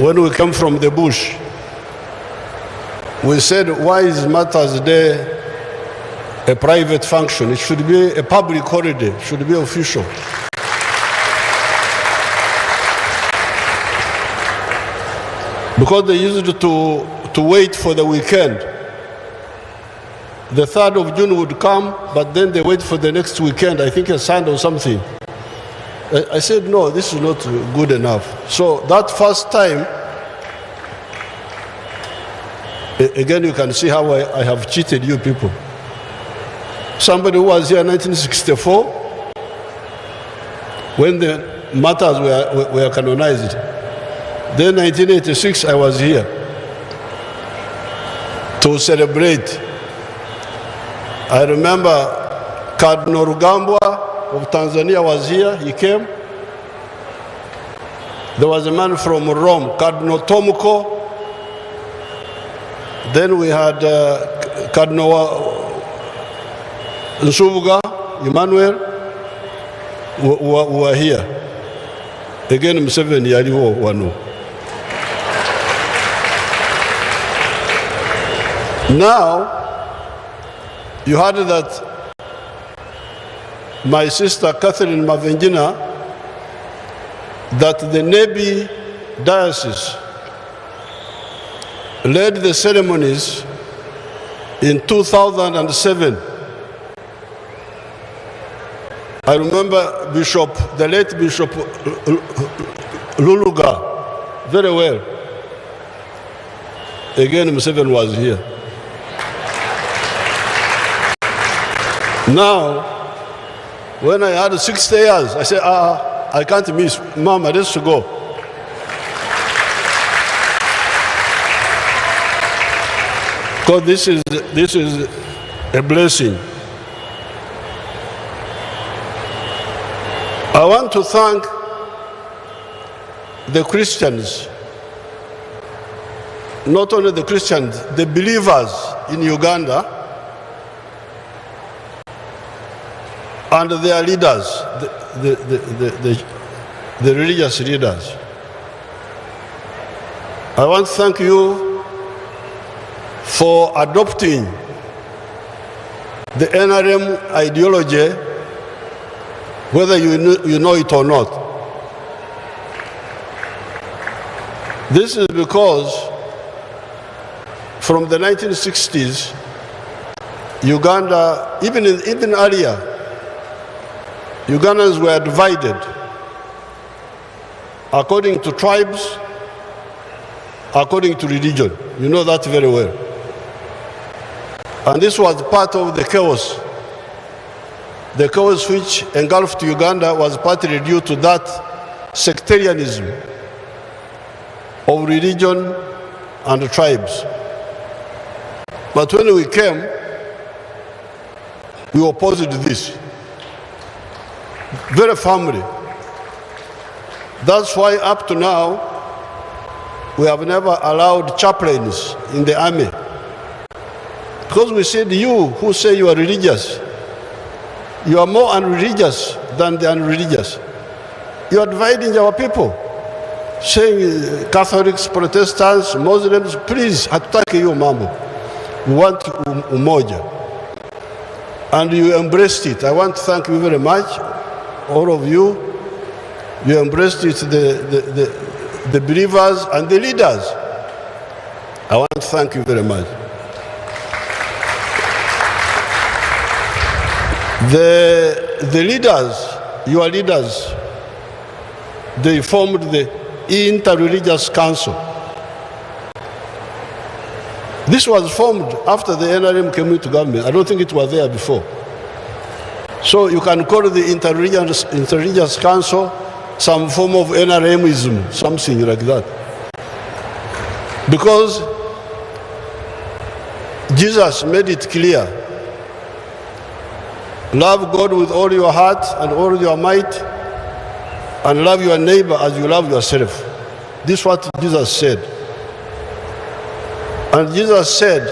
when we came from the bush, we said, why is Martyrs Day a private function, it should be a public holiday, it should be official. Because they used to, to wait for the weekend. The 3rd of June would come, but then they wait for the next weekend, I think a Sunday or something. I, I said, no, this is not good enough. So that first time, again, you can see how I, I have cheated you people. Somebody who was here in 1964, when the matters were, were canonized. Then 1986, I was here to celebrate. I remember Cardinal Rugambwa of Tanzania was here, he came. There was a man from Rome, Cardinal Tomko. Then we had uh, Cardinal Nsubuga, Emmanuel, who were here. Again, Museveni yaliwo wano. Now, you heard that my sister Catherine Mavenjina, that the Nebi Diocese led the ceremonies in 2007. I remember Bishop, the late Bishop Luluga very well. Again, Museveni was here. Now, when I had 60 years, I said, ah, I can't miss. Mama, let's go. Because this is, this is a blessing. I want to thank the Christians, not only the Christians, the believers in Uganda and their leaders, the, the, the, the, the, the religious leaders. I want to thank you for adopting the NRM ideology, whether you know, you know it or not. This is because from the 1960s, Uganda, even, in, even earlier, Ugandans were divided according to tribes, according to religion. You know that very well. And this was part of the chaos. The chaos which engulfed Uganda was partly due to that sectarianism of religion and tribes. But when we came, we opposed this very firmly. That's why up to now, we have never allowed chaplains in the army. Because we said, you who say you are religious, you are more unreligious than the unreligious. You are dividing our people, saying uh, Catholics, Protestants, Muslims, please, hatutaki hiyo mambo. We want um, umoja. And you embraced it. I want to thank you very much, all of you. You embraced it, the, the, the, the believers and the leaders. I want to thank you very much. The, the leaders, your leaders, they formed the Interreligious Council. This was formed after the NRM came into government. I don't think it was there before. So you can call the Interreligious, Interreligious Council some form of NRMism, something like that. Because Jesus made it clear love God with all your heart and all your might, and love your neighbor as you love yourself. This is what Jesus said. And Jesus said,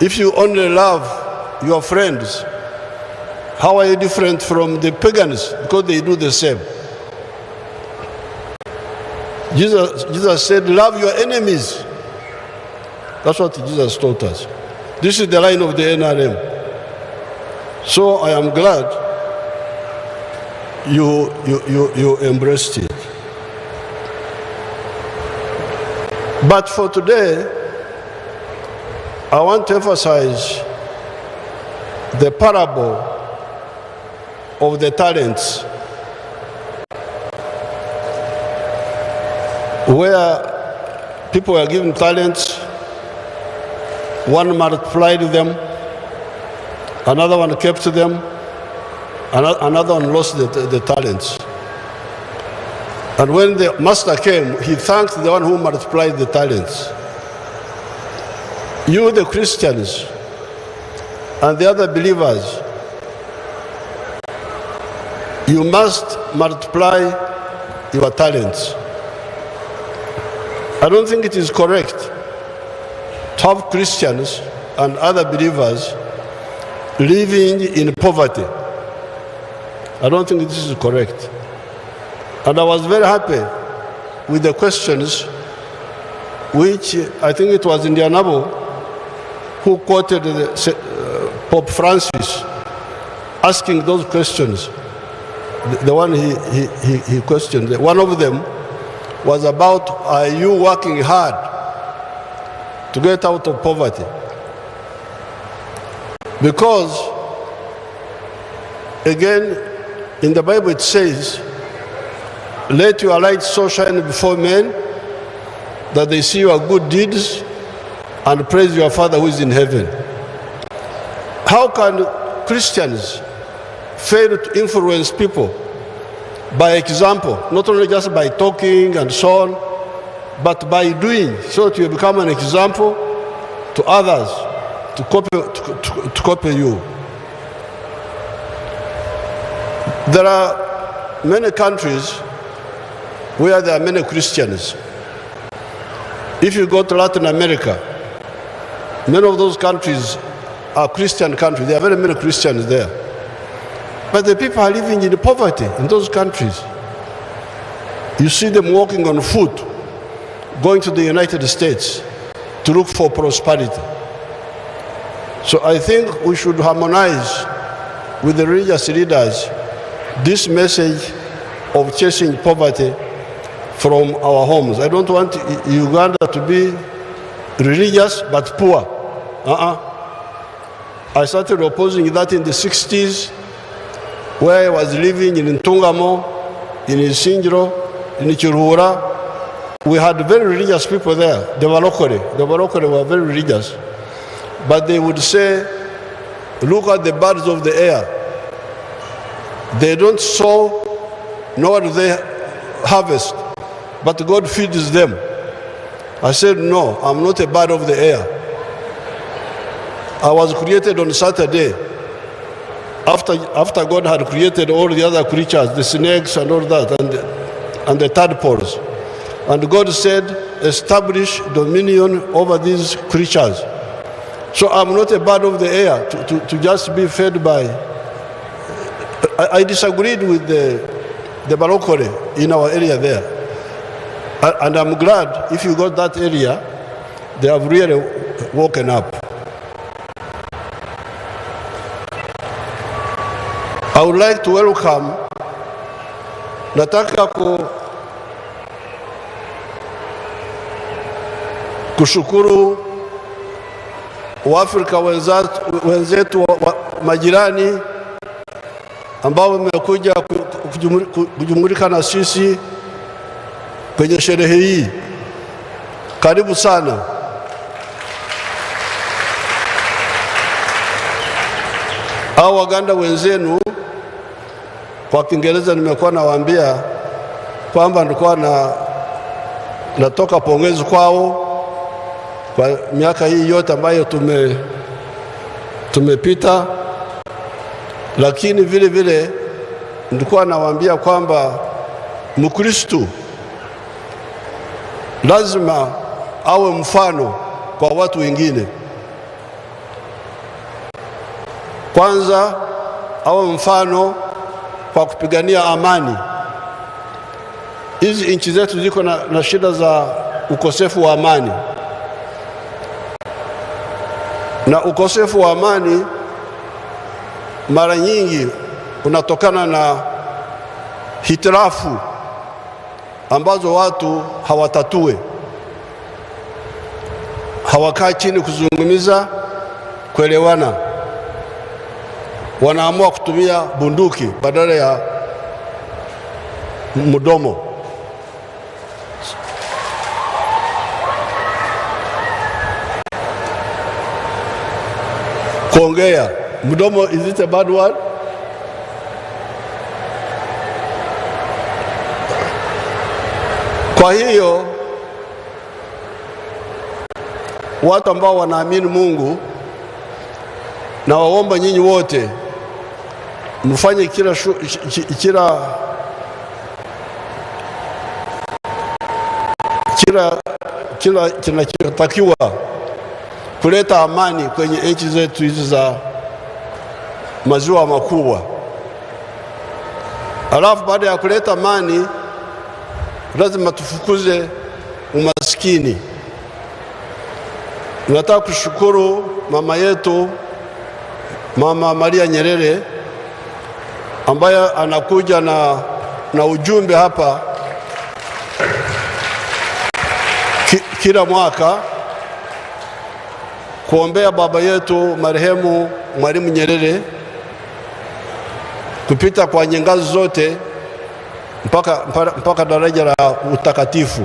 if you only love your friends, how are you different from the pagans? Because they do the same. Jesus, Jesus said, Love your enemies. That's what Jesus taught us. This is the line of the NRM. So I am glad you, you, you, you embraced it. But for today, I want to emphasize the parable of the talents, where people were given talents, one multiplied them, another one kept them, another one lost the, the talents. And when the master came, he thanked the one who multiplied the talents. You, the Christians, and the other believers, you must multiply your talents. I don't think it is correct to have Christians and other believers living in poverty. I don't think this is correct. And I was very happy with the questions which I think it was Ndyanabo who quoted the, uh, Pope Francis asking those questions. The, the one he, he, he, he questioned. One of them was about are you working hard to get out of poverty? Because, again, in the Bible it says, Let your light so shine before men that they see your good deeds and praise your Father who is in heaven. How can Christians fail to influence people by example, not only just by talking and so on, but by doing, so that you become an example to others to copy, to, to, to copy you. There are many countries where there are many Christians. If you go to Latin America, many of those countries are Christian countries. There are very many Christians there. But the people are living in poverty in those countries. You see them walking on foot, going to the United States to look for prosperity. So I think we should harmonize with the religious leaders this message of chasing poverty from our homes. I don't want Uganda to be religious but poor. Uh-uh. I started opposing that in the 60s, where I was living in Ntungamo, in Isingiro, in Kiruhura. We had very religious people there. The Balokore. The Balokore were very religious. But they would say, look at the birds of the air. They don't sow, nor do they harvest, but God feeds them. I said, no, I'm not a bird of the air. I was created on Saturday after, after God had created all the other creatures, the snakes and all that, and the, and the tadpoles. And God said, establish dominion over these creatures. So I'm not a bird of the air to, to, to just be fed by. I, I disagreed with the, the Balokore in our area there. And I'm glad if you got that area, they have really woken up. I would like to welcome, nataka ku, kushukuru Waafrika wenzetu wa, wa, majirani ambao wamekuja kujumulika na sisi kwenye sherehe hii. Karibu sana. Hao Waganda wenzenu kwa Kiingereza nimekuwa nawaambia kwamba nilikuwa na natoka pongezi kwao kwa miaka hii yote ambayo tume tumepita, lakini vile vile nilikuwa nawaambia kwamba Mkristo lazima awe mfano kwa watu wengine. Kwanza awe mfano kwa kupigania amani. Hizi nchi zetu ziko na, na shida za ukosefu wa amani, na ukosefu wa amani mara nyingi unatokana na hitilafu ambazo watu hawatatue, hawakaa chini kuzungumza, kuelewana, wanaamua kutumia bunduki badala ya mdomo. Kuongea mdomo, is it a bad word? Kwa hiyo watu ambao wanaamini Mungu, na waomba nyinyi wote mfanye kila, shu, kila, kila, kila kinachotakiwa kuleta amani kwenye nchi zetu hizi za maziwa makubwa. Alafu baada ya kuleta amani lazima tufukuze umaskini. Nataka kushukuru mama yetu Mama Maria Nyerere ambaye anakuja na, na ujumbe hapa ki, kila mwaka kuombea baba yetu marehemu Mwalimu Nyerere kupita kwenye ngazi zote mpaka, mpaka daraja la utakatifu.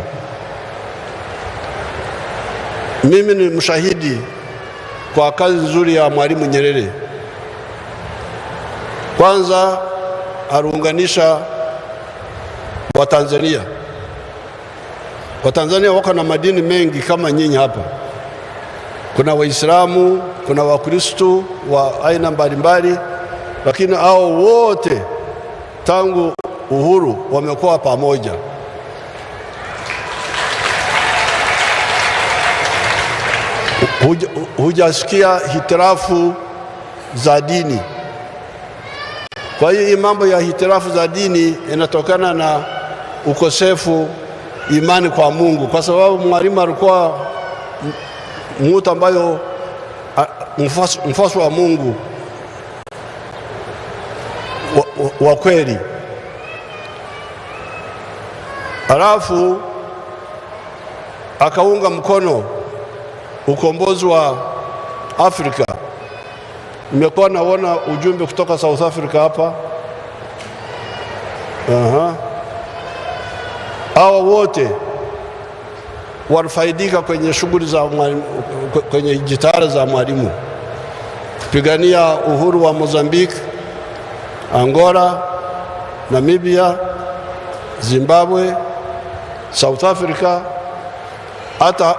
Mimi ni mshahidi kwa kazi nzuri ya Mwalimu Nyerere. Kwanza aliunganisha Watanzania. Watanzania wako na madini mengi kama nyinyi hapa. Kuna Waislamu, kuna Wakristo wa aina mbalimbali, lakini hao wote tangu uhuru wamekuwa pamoja. Hujasikia hitilafu za dini. Kwa hiyo hii mambo ya hitilafu za dini inatokana na ukosefu imani kwa Mungu, kwa sababu Mwalimu alikuwa mtu ambayo mfuasi wa Mungu wa, wa, wa kweli. Halafu akaunga mkono ukombozi wa Afrika. Nimekuwa naona ujumbe kutoka South Africa hapa. Aha. Hawa wote walifaidika kwenye shughuli za mwalimu, kwenye jitihada za Mwalimu kupigania uhuru wa Mozambique, Angola, Namibia, Zimbabwe, South Africa, hata,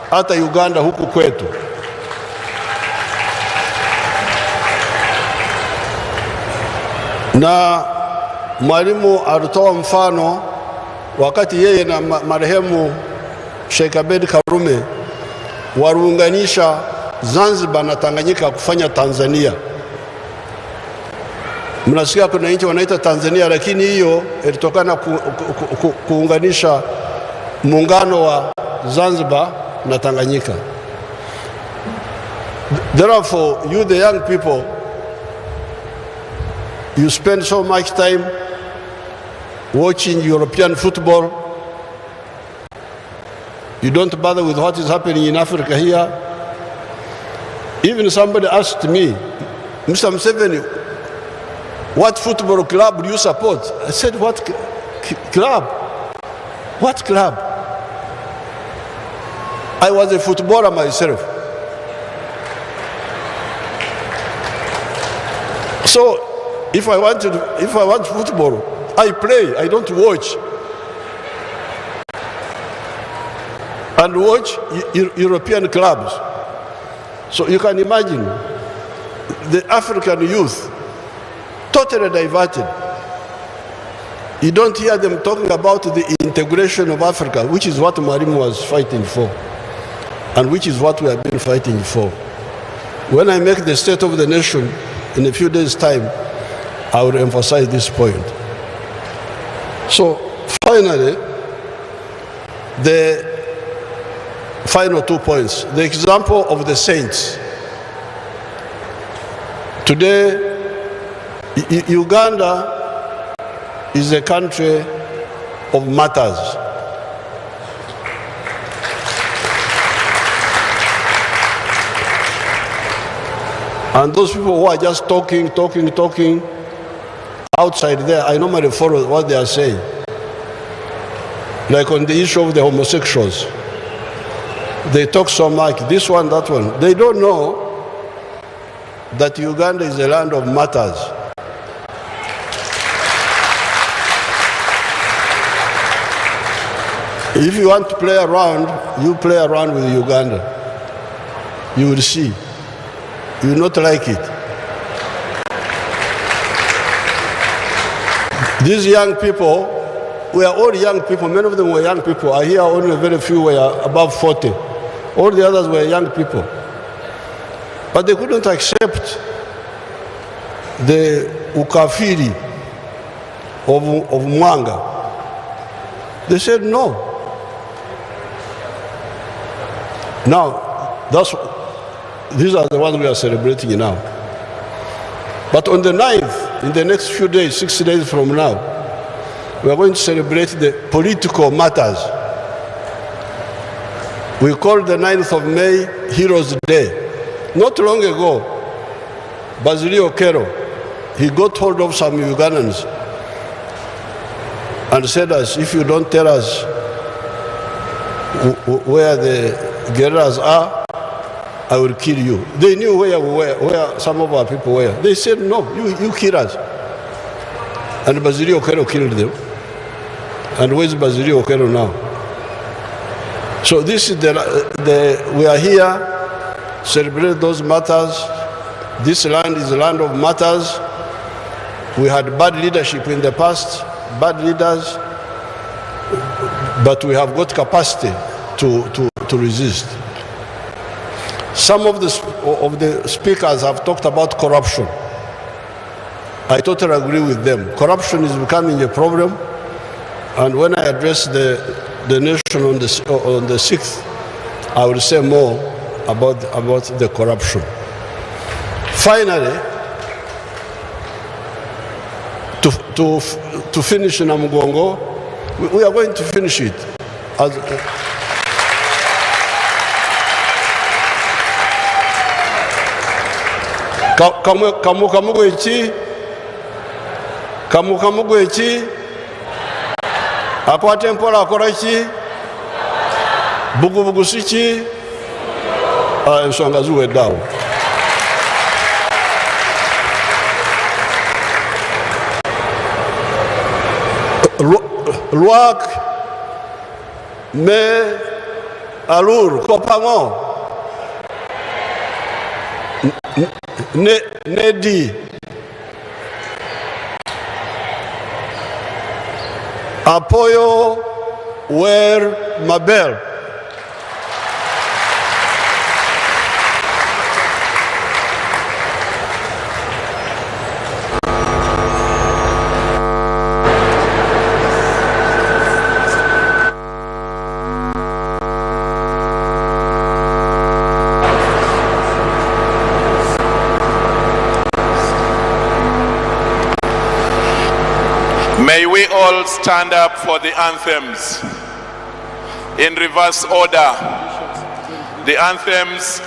hata Uganda huku kwetu. Na Mwalimu alitoa mfano wakati yeye na marehemu Sheikh Abeid Karume waliunganisha Zanzibar na Tanganyika kufanya Tanzania. Mnasikia kuna nchi wanaita Tanzania, lakini hiyo ilitokana ku, ku, ku, ku, kuunganisha muungano wa Zanzibar na Tanganyika. Therefore, you the young people, you spend so much time watching European football. You don't bother with what is happening in Africa here. Even somebody asked me, Mr. Museveni, what football club do you support? I said, what club? What club? I was a footballer myself. So if I want to, if I want football, I play, I don't watch. And watch European clubs. So you can imagine the African youth totally diverted. You don't hear them talking about the integration of Africa, which is what Mwalimu was fighting for, and which is what we have been fighting for. When I make the State of the Nation in a few days' time, I will emphasize this point. So finally, the final 2 points. The example of the saints. Today, Uganda is a country of martyrs. And those people who are just talking, talking, talking outside there, I normally follow what they are saying. Like on the issue of the homosexuals. They talk so much, this one, that one. They don't know that Uganda is a land of martyrs. If you want to play around, you play around with Uganda. You will see. You will not like it. These young people, we are all young people. Many of them were young people. I hear only very few were above 40. All the others were young people. But they couldn't accept the ukafiri of, of Mwanga. They said no. Now, that's, these are the ones we are celebrating now. But on the 9th, in the next few days, 6 days from now, we are going to celebrate the political matters. We call the 9th of May Heroes Day. Not long ago, Bazilio Okello, he got hold of some Ugandans and said us, if you don't tell us where the guerrillas are, I will kill you. They knew where we were, where some of our people were. They said, no, you, you kill us. And Bazilio Okello killed them. And where's Bazilio Okello now? So this is the, the we are here, celebrate those matters. This land is a land of matters. We had bad leadership in the past, bad leaders, but we have got capacity to, to, to resist. Some of the, of the speakers have talked about corruption. I totally agree with them. Corruption is becoming a problem. And when I address the, the nation on the, on the 6th, I will say more about, about the corruption. Finally, to, to, to finish Namugongo, we, we are going to finish it. As, kamuka eki kamuka eki akwata empola akora ki bugubugu si ki ah, ensonga ziwedde awo Lwak me alur kopango ne, nedi apoyo wer mabel May we all stand up for the anthems in reverse order. The anthems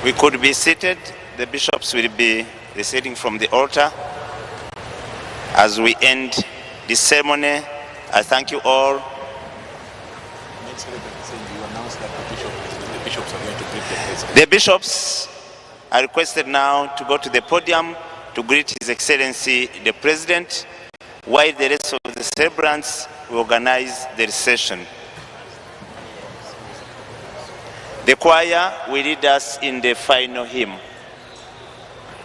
We could be seated. The bishops will be receding from the altar as we end this ceremony. I thank you all. The bishops are requested now to go to the podium to greet His Excellency the President, while the rest of the celebrants will organize the recession. The choir will lead us in the final hymn.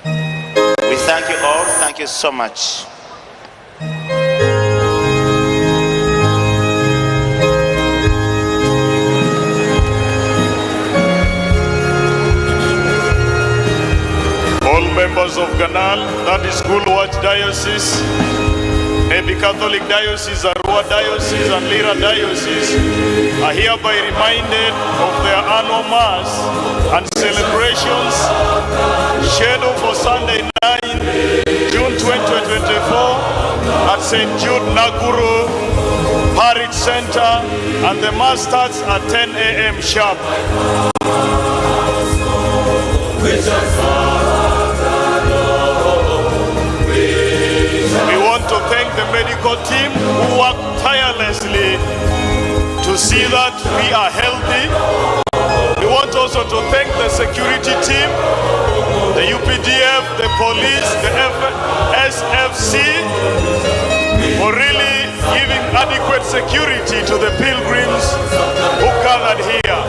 We thank you all. Thank you so much. All members of Ganal, that is Gulwach Diocese, Nebbi Catholic Diocese, Arua Diocese, and Lira Diocese, are hereby reminded of their annual Mass and celebrations scheduled for Sunday 9 June 2024 at St. Jude Naguru Parish Center, and the Mass starts at 10 a.m. sharp. We want to thank the medical team who worked tirelessly to see that we are healthy. We want also to thank the security team, the UPDF, the police, the SFC, for really giving adequate security to the pilgrims who gathered here.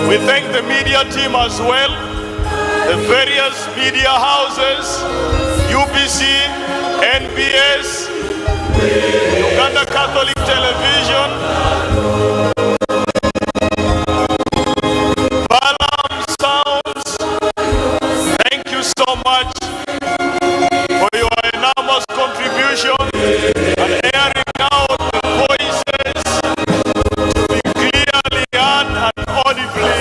We thank the media team as well, the various media houses, UBC, NBS, Uganda Catholic Television, Balam Sounds. Thank you so much for your enormous contribution and airing out the voices to be clearly heard and audibly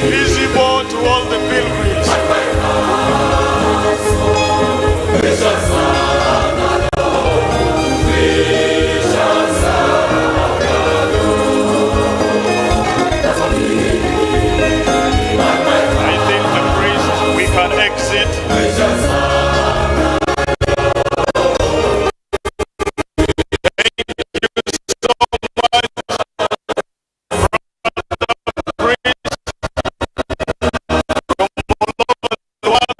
visible to all the pilgrims. I think the priest, we can exit. Thank you so much, brother priest from all over the world.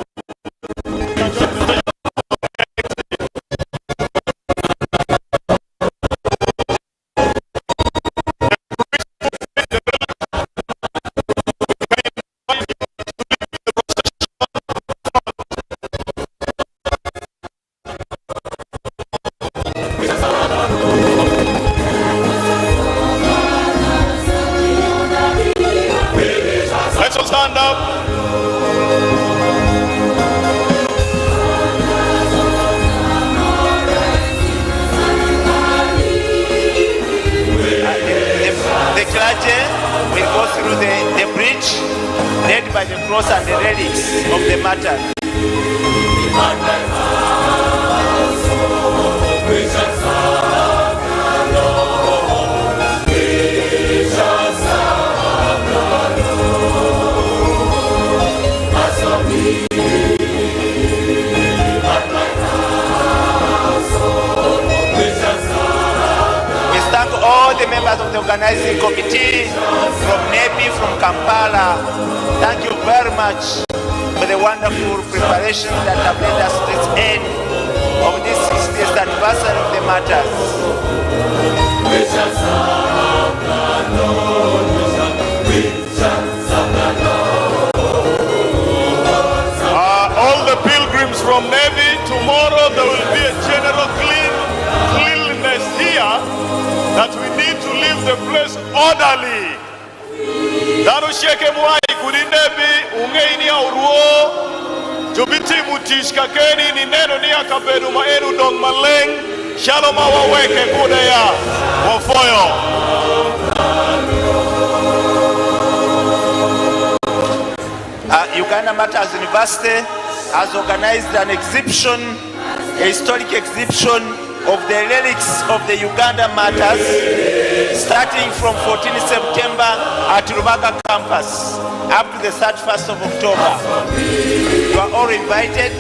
Let's all stand up. The clergy will go through the bridge led by the cross and the relics of the martyrs. We thank all the members of the organizing committee from Nebbi, from Kampala. Thank you very much for the wonderful preparation that have led us to this end of this 60th anniversary of the martyrs. All the pilgrims from Nebbi, tomorrow there will be a general cleanliness here that we need to leave the place orderly. Darusheke mwai kuri Nebbi ungeini auruo jubiti mutishka keni ni neno ni akabedu maenu dong maleng shalom awaweke kudeya wafoyo. Uganda Martyrs University has organized an exhibition, a historic exhibition of the relics of the Uganda Martyrs. starting from 14 September at Rubaga campus up to the 31st of October. You are all invited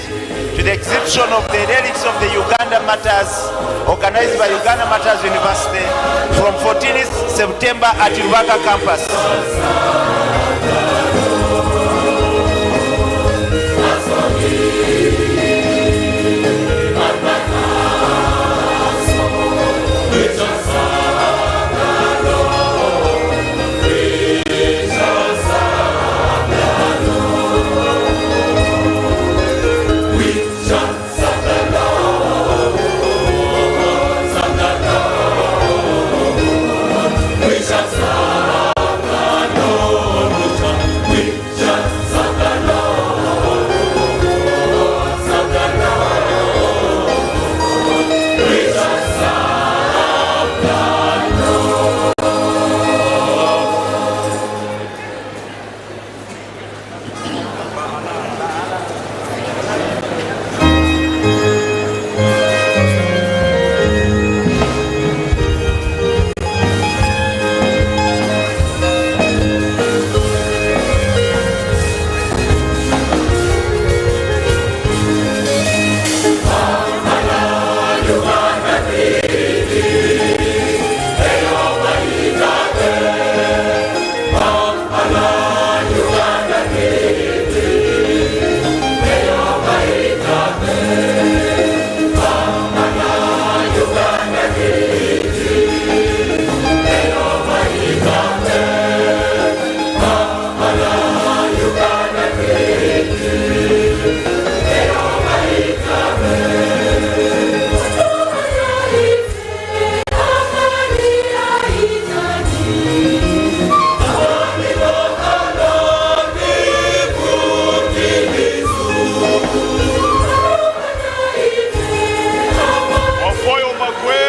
to the exhibition of the relics of the Uganda Martyrs organized by Uganda Martyrs University from 14th September at Rubaga campus. Wafoyo Magwe,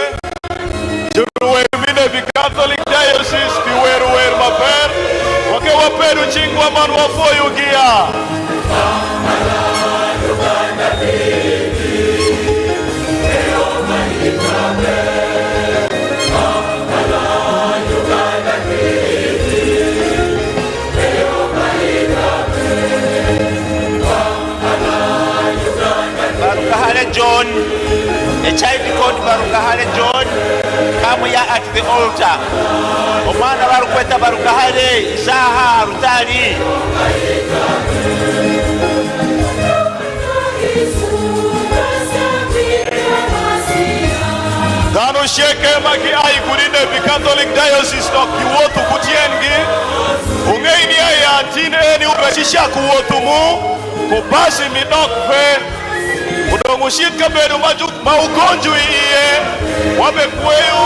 Juruwer Minevi Catholic Diocese, Biweruwer Maber, Wake Waperu Chingwa Man Wafoyo Gia. Barukahale John, a child called Barukahale John, come here at the altar. Omwana barukweta Barukahale, Isaha Rutali. Dano Sheke Maki Aikurine Catholic Diocese no Kiwotu Kutiengi. Ungeini ya tine eni ubeshisha kuwotu mu kubasi midokfe udongushika bedu maju maugonjwi iye wabekweyu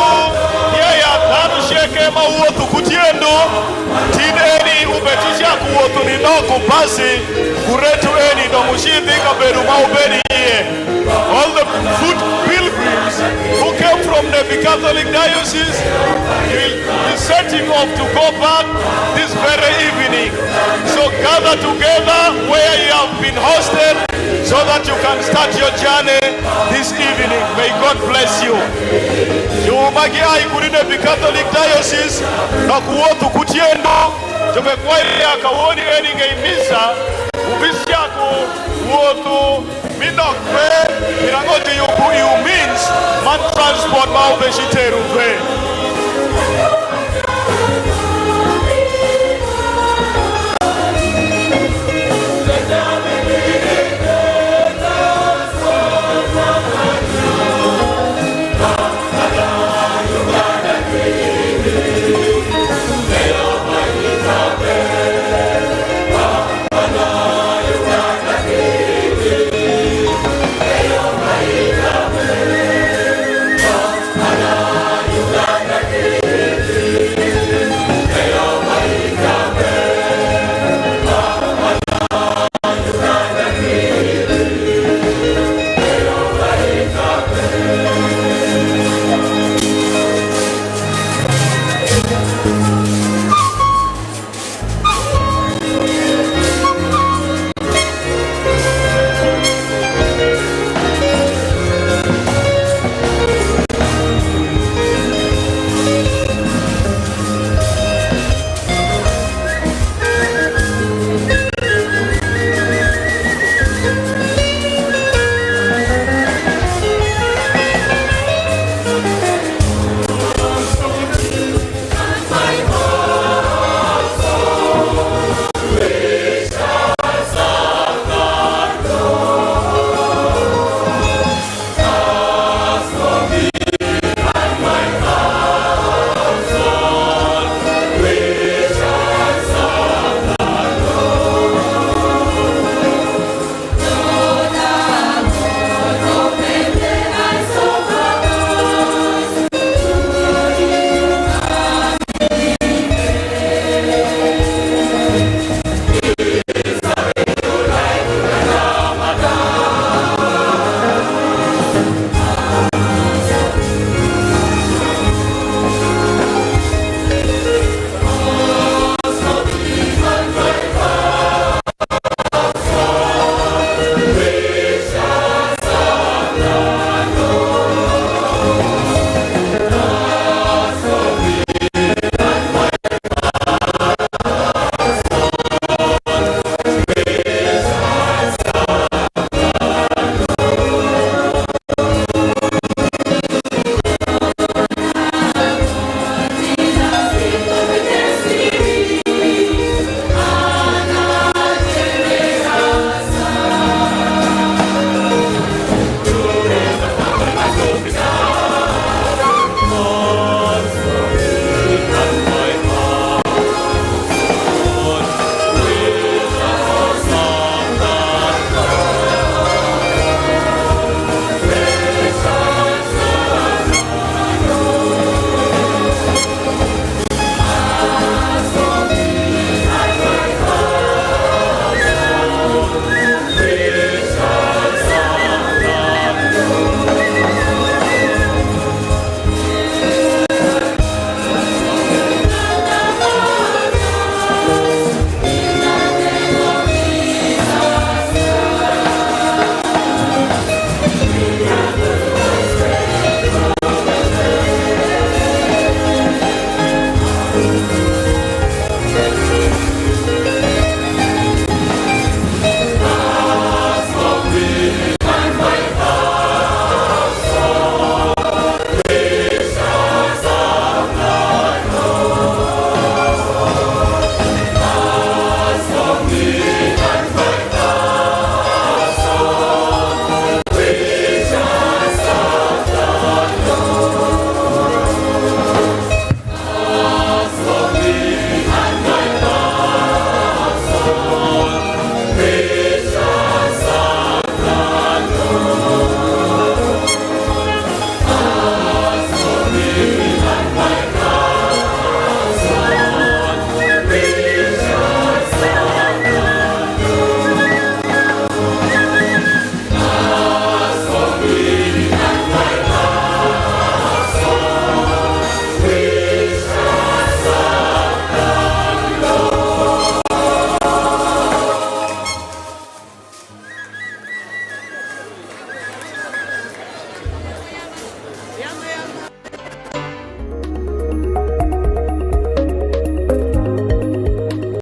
yeya tano sheke mauotu kutiendu tine eni ubetisha kuwotu ninoku basi kuretu eni dongushithika bedu maubeni iye. All the foot pilgrims who came from the Catholic Diocese will be setting off to go back this very evening. So gather together where you have been hosted so that you can start your journey this evening. May God bless you. Jumagi aikurine bi Catholic Diocese na kuwotu kutiendo tumekwaya kawoni eni ngeimisa ubisyaku wotu minokpe mirangoji yuku iu means man transport maubeshiterupe.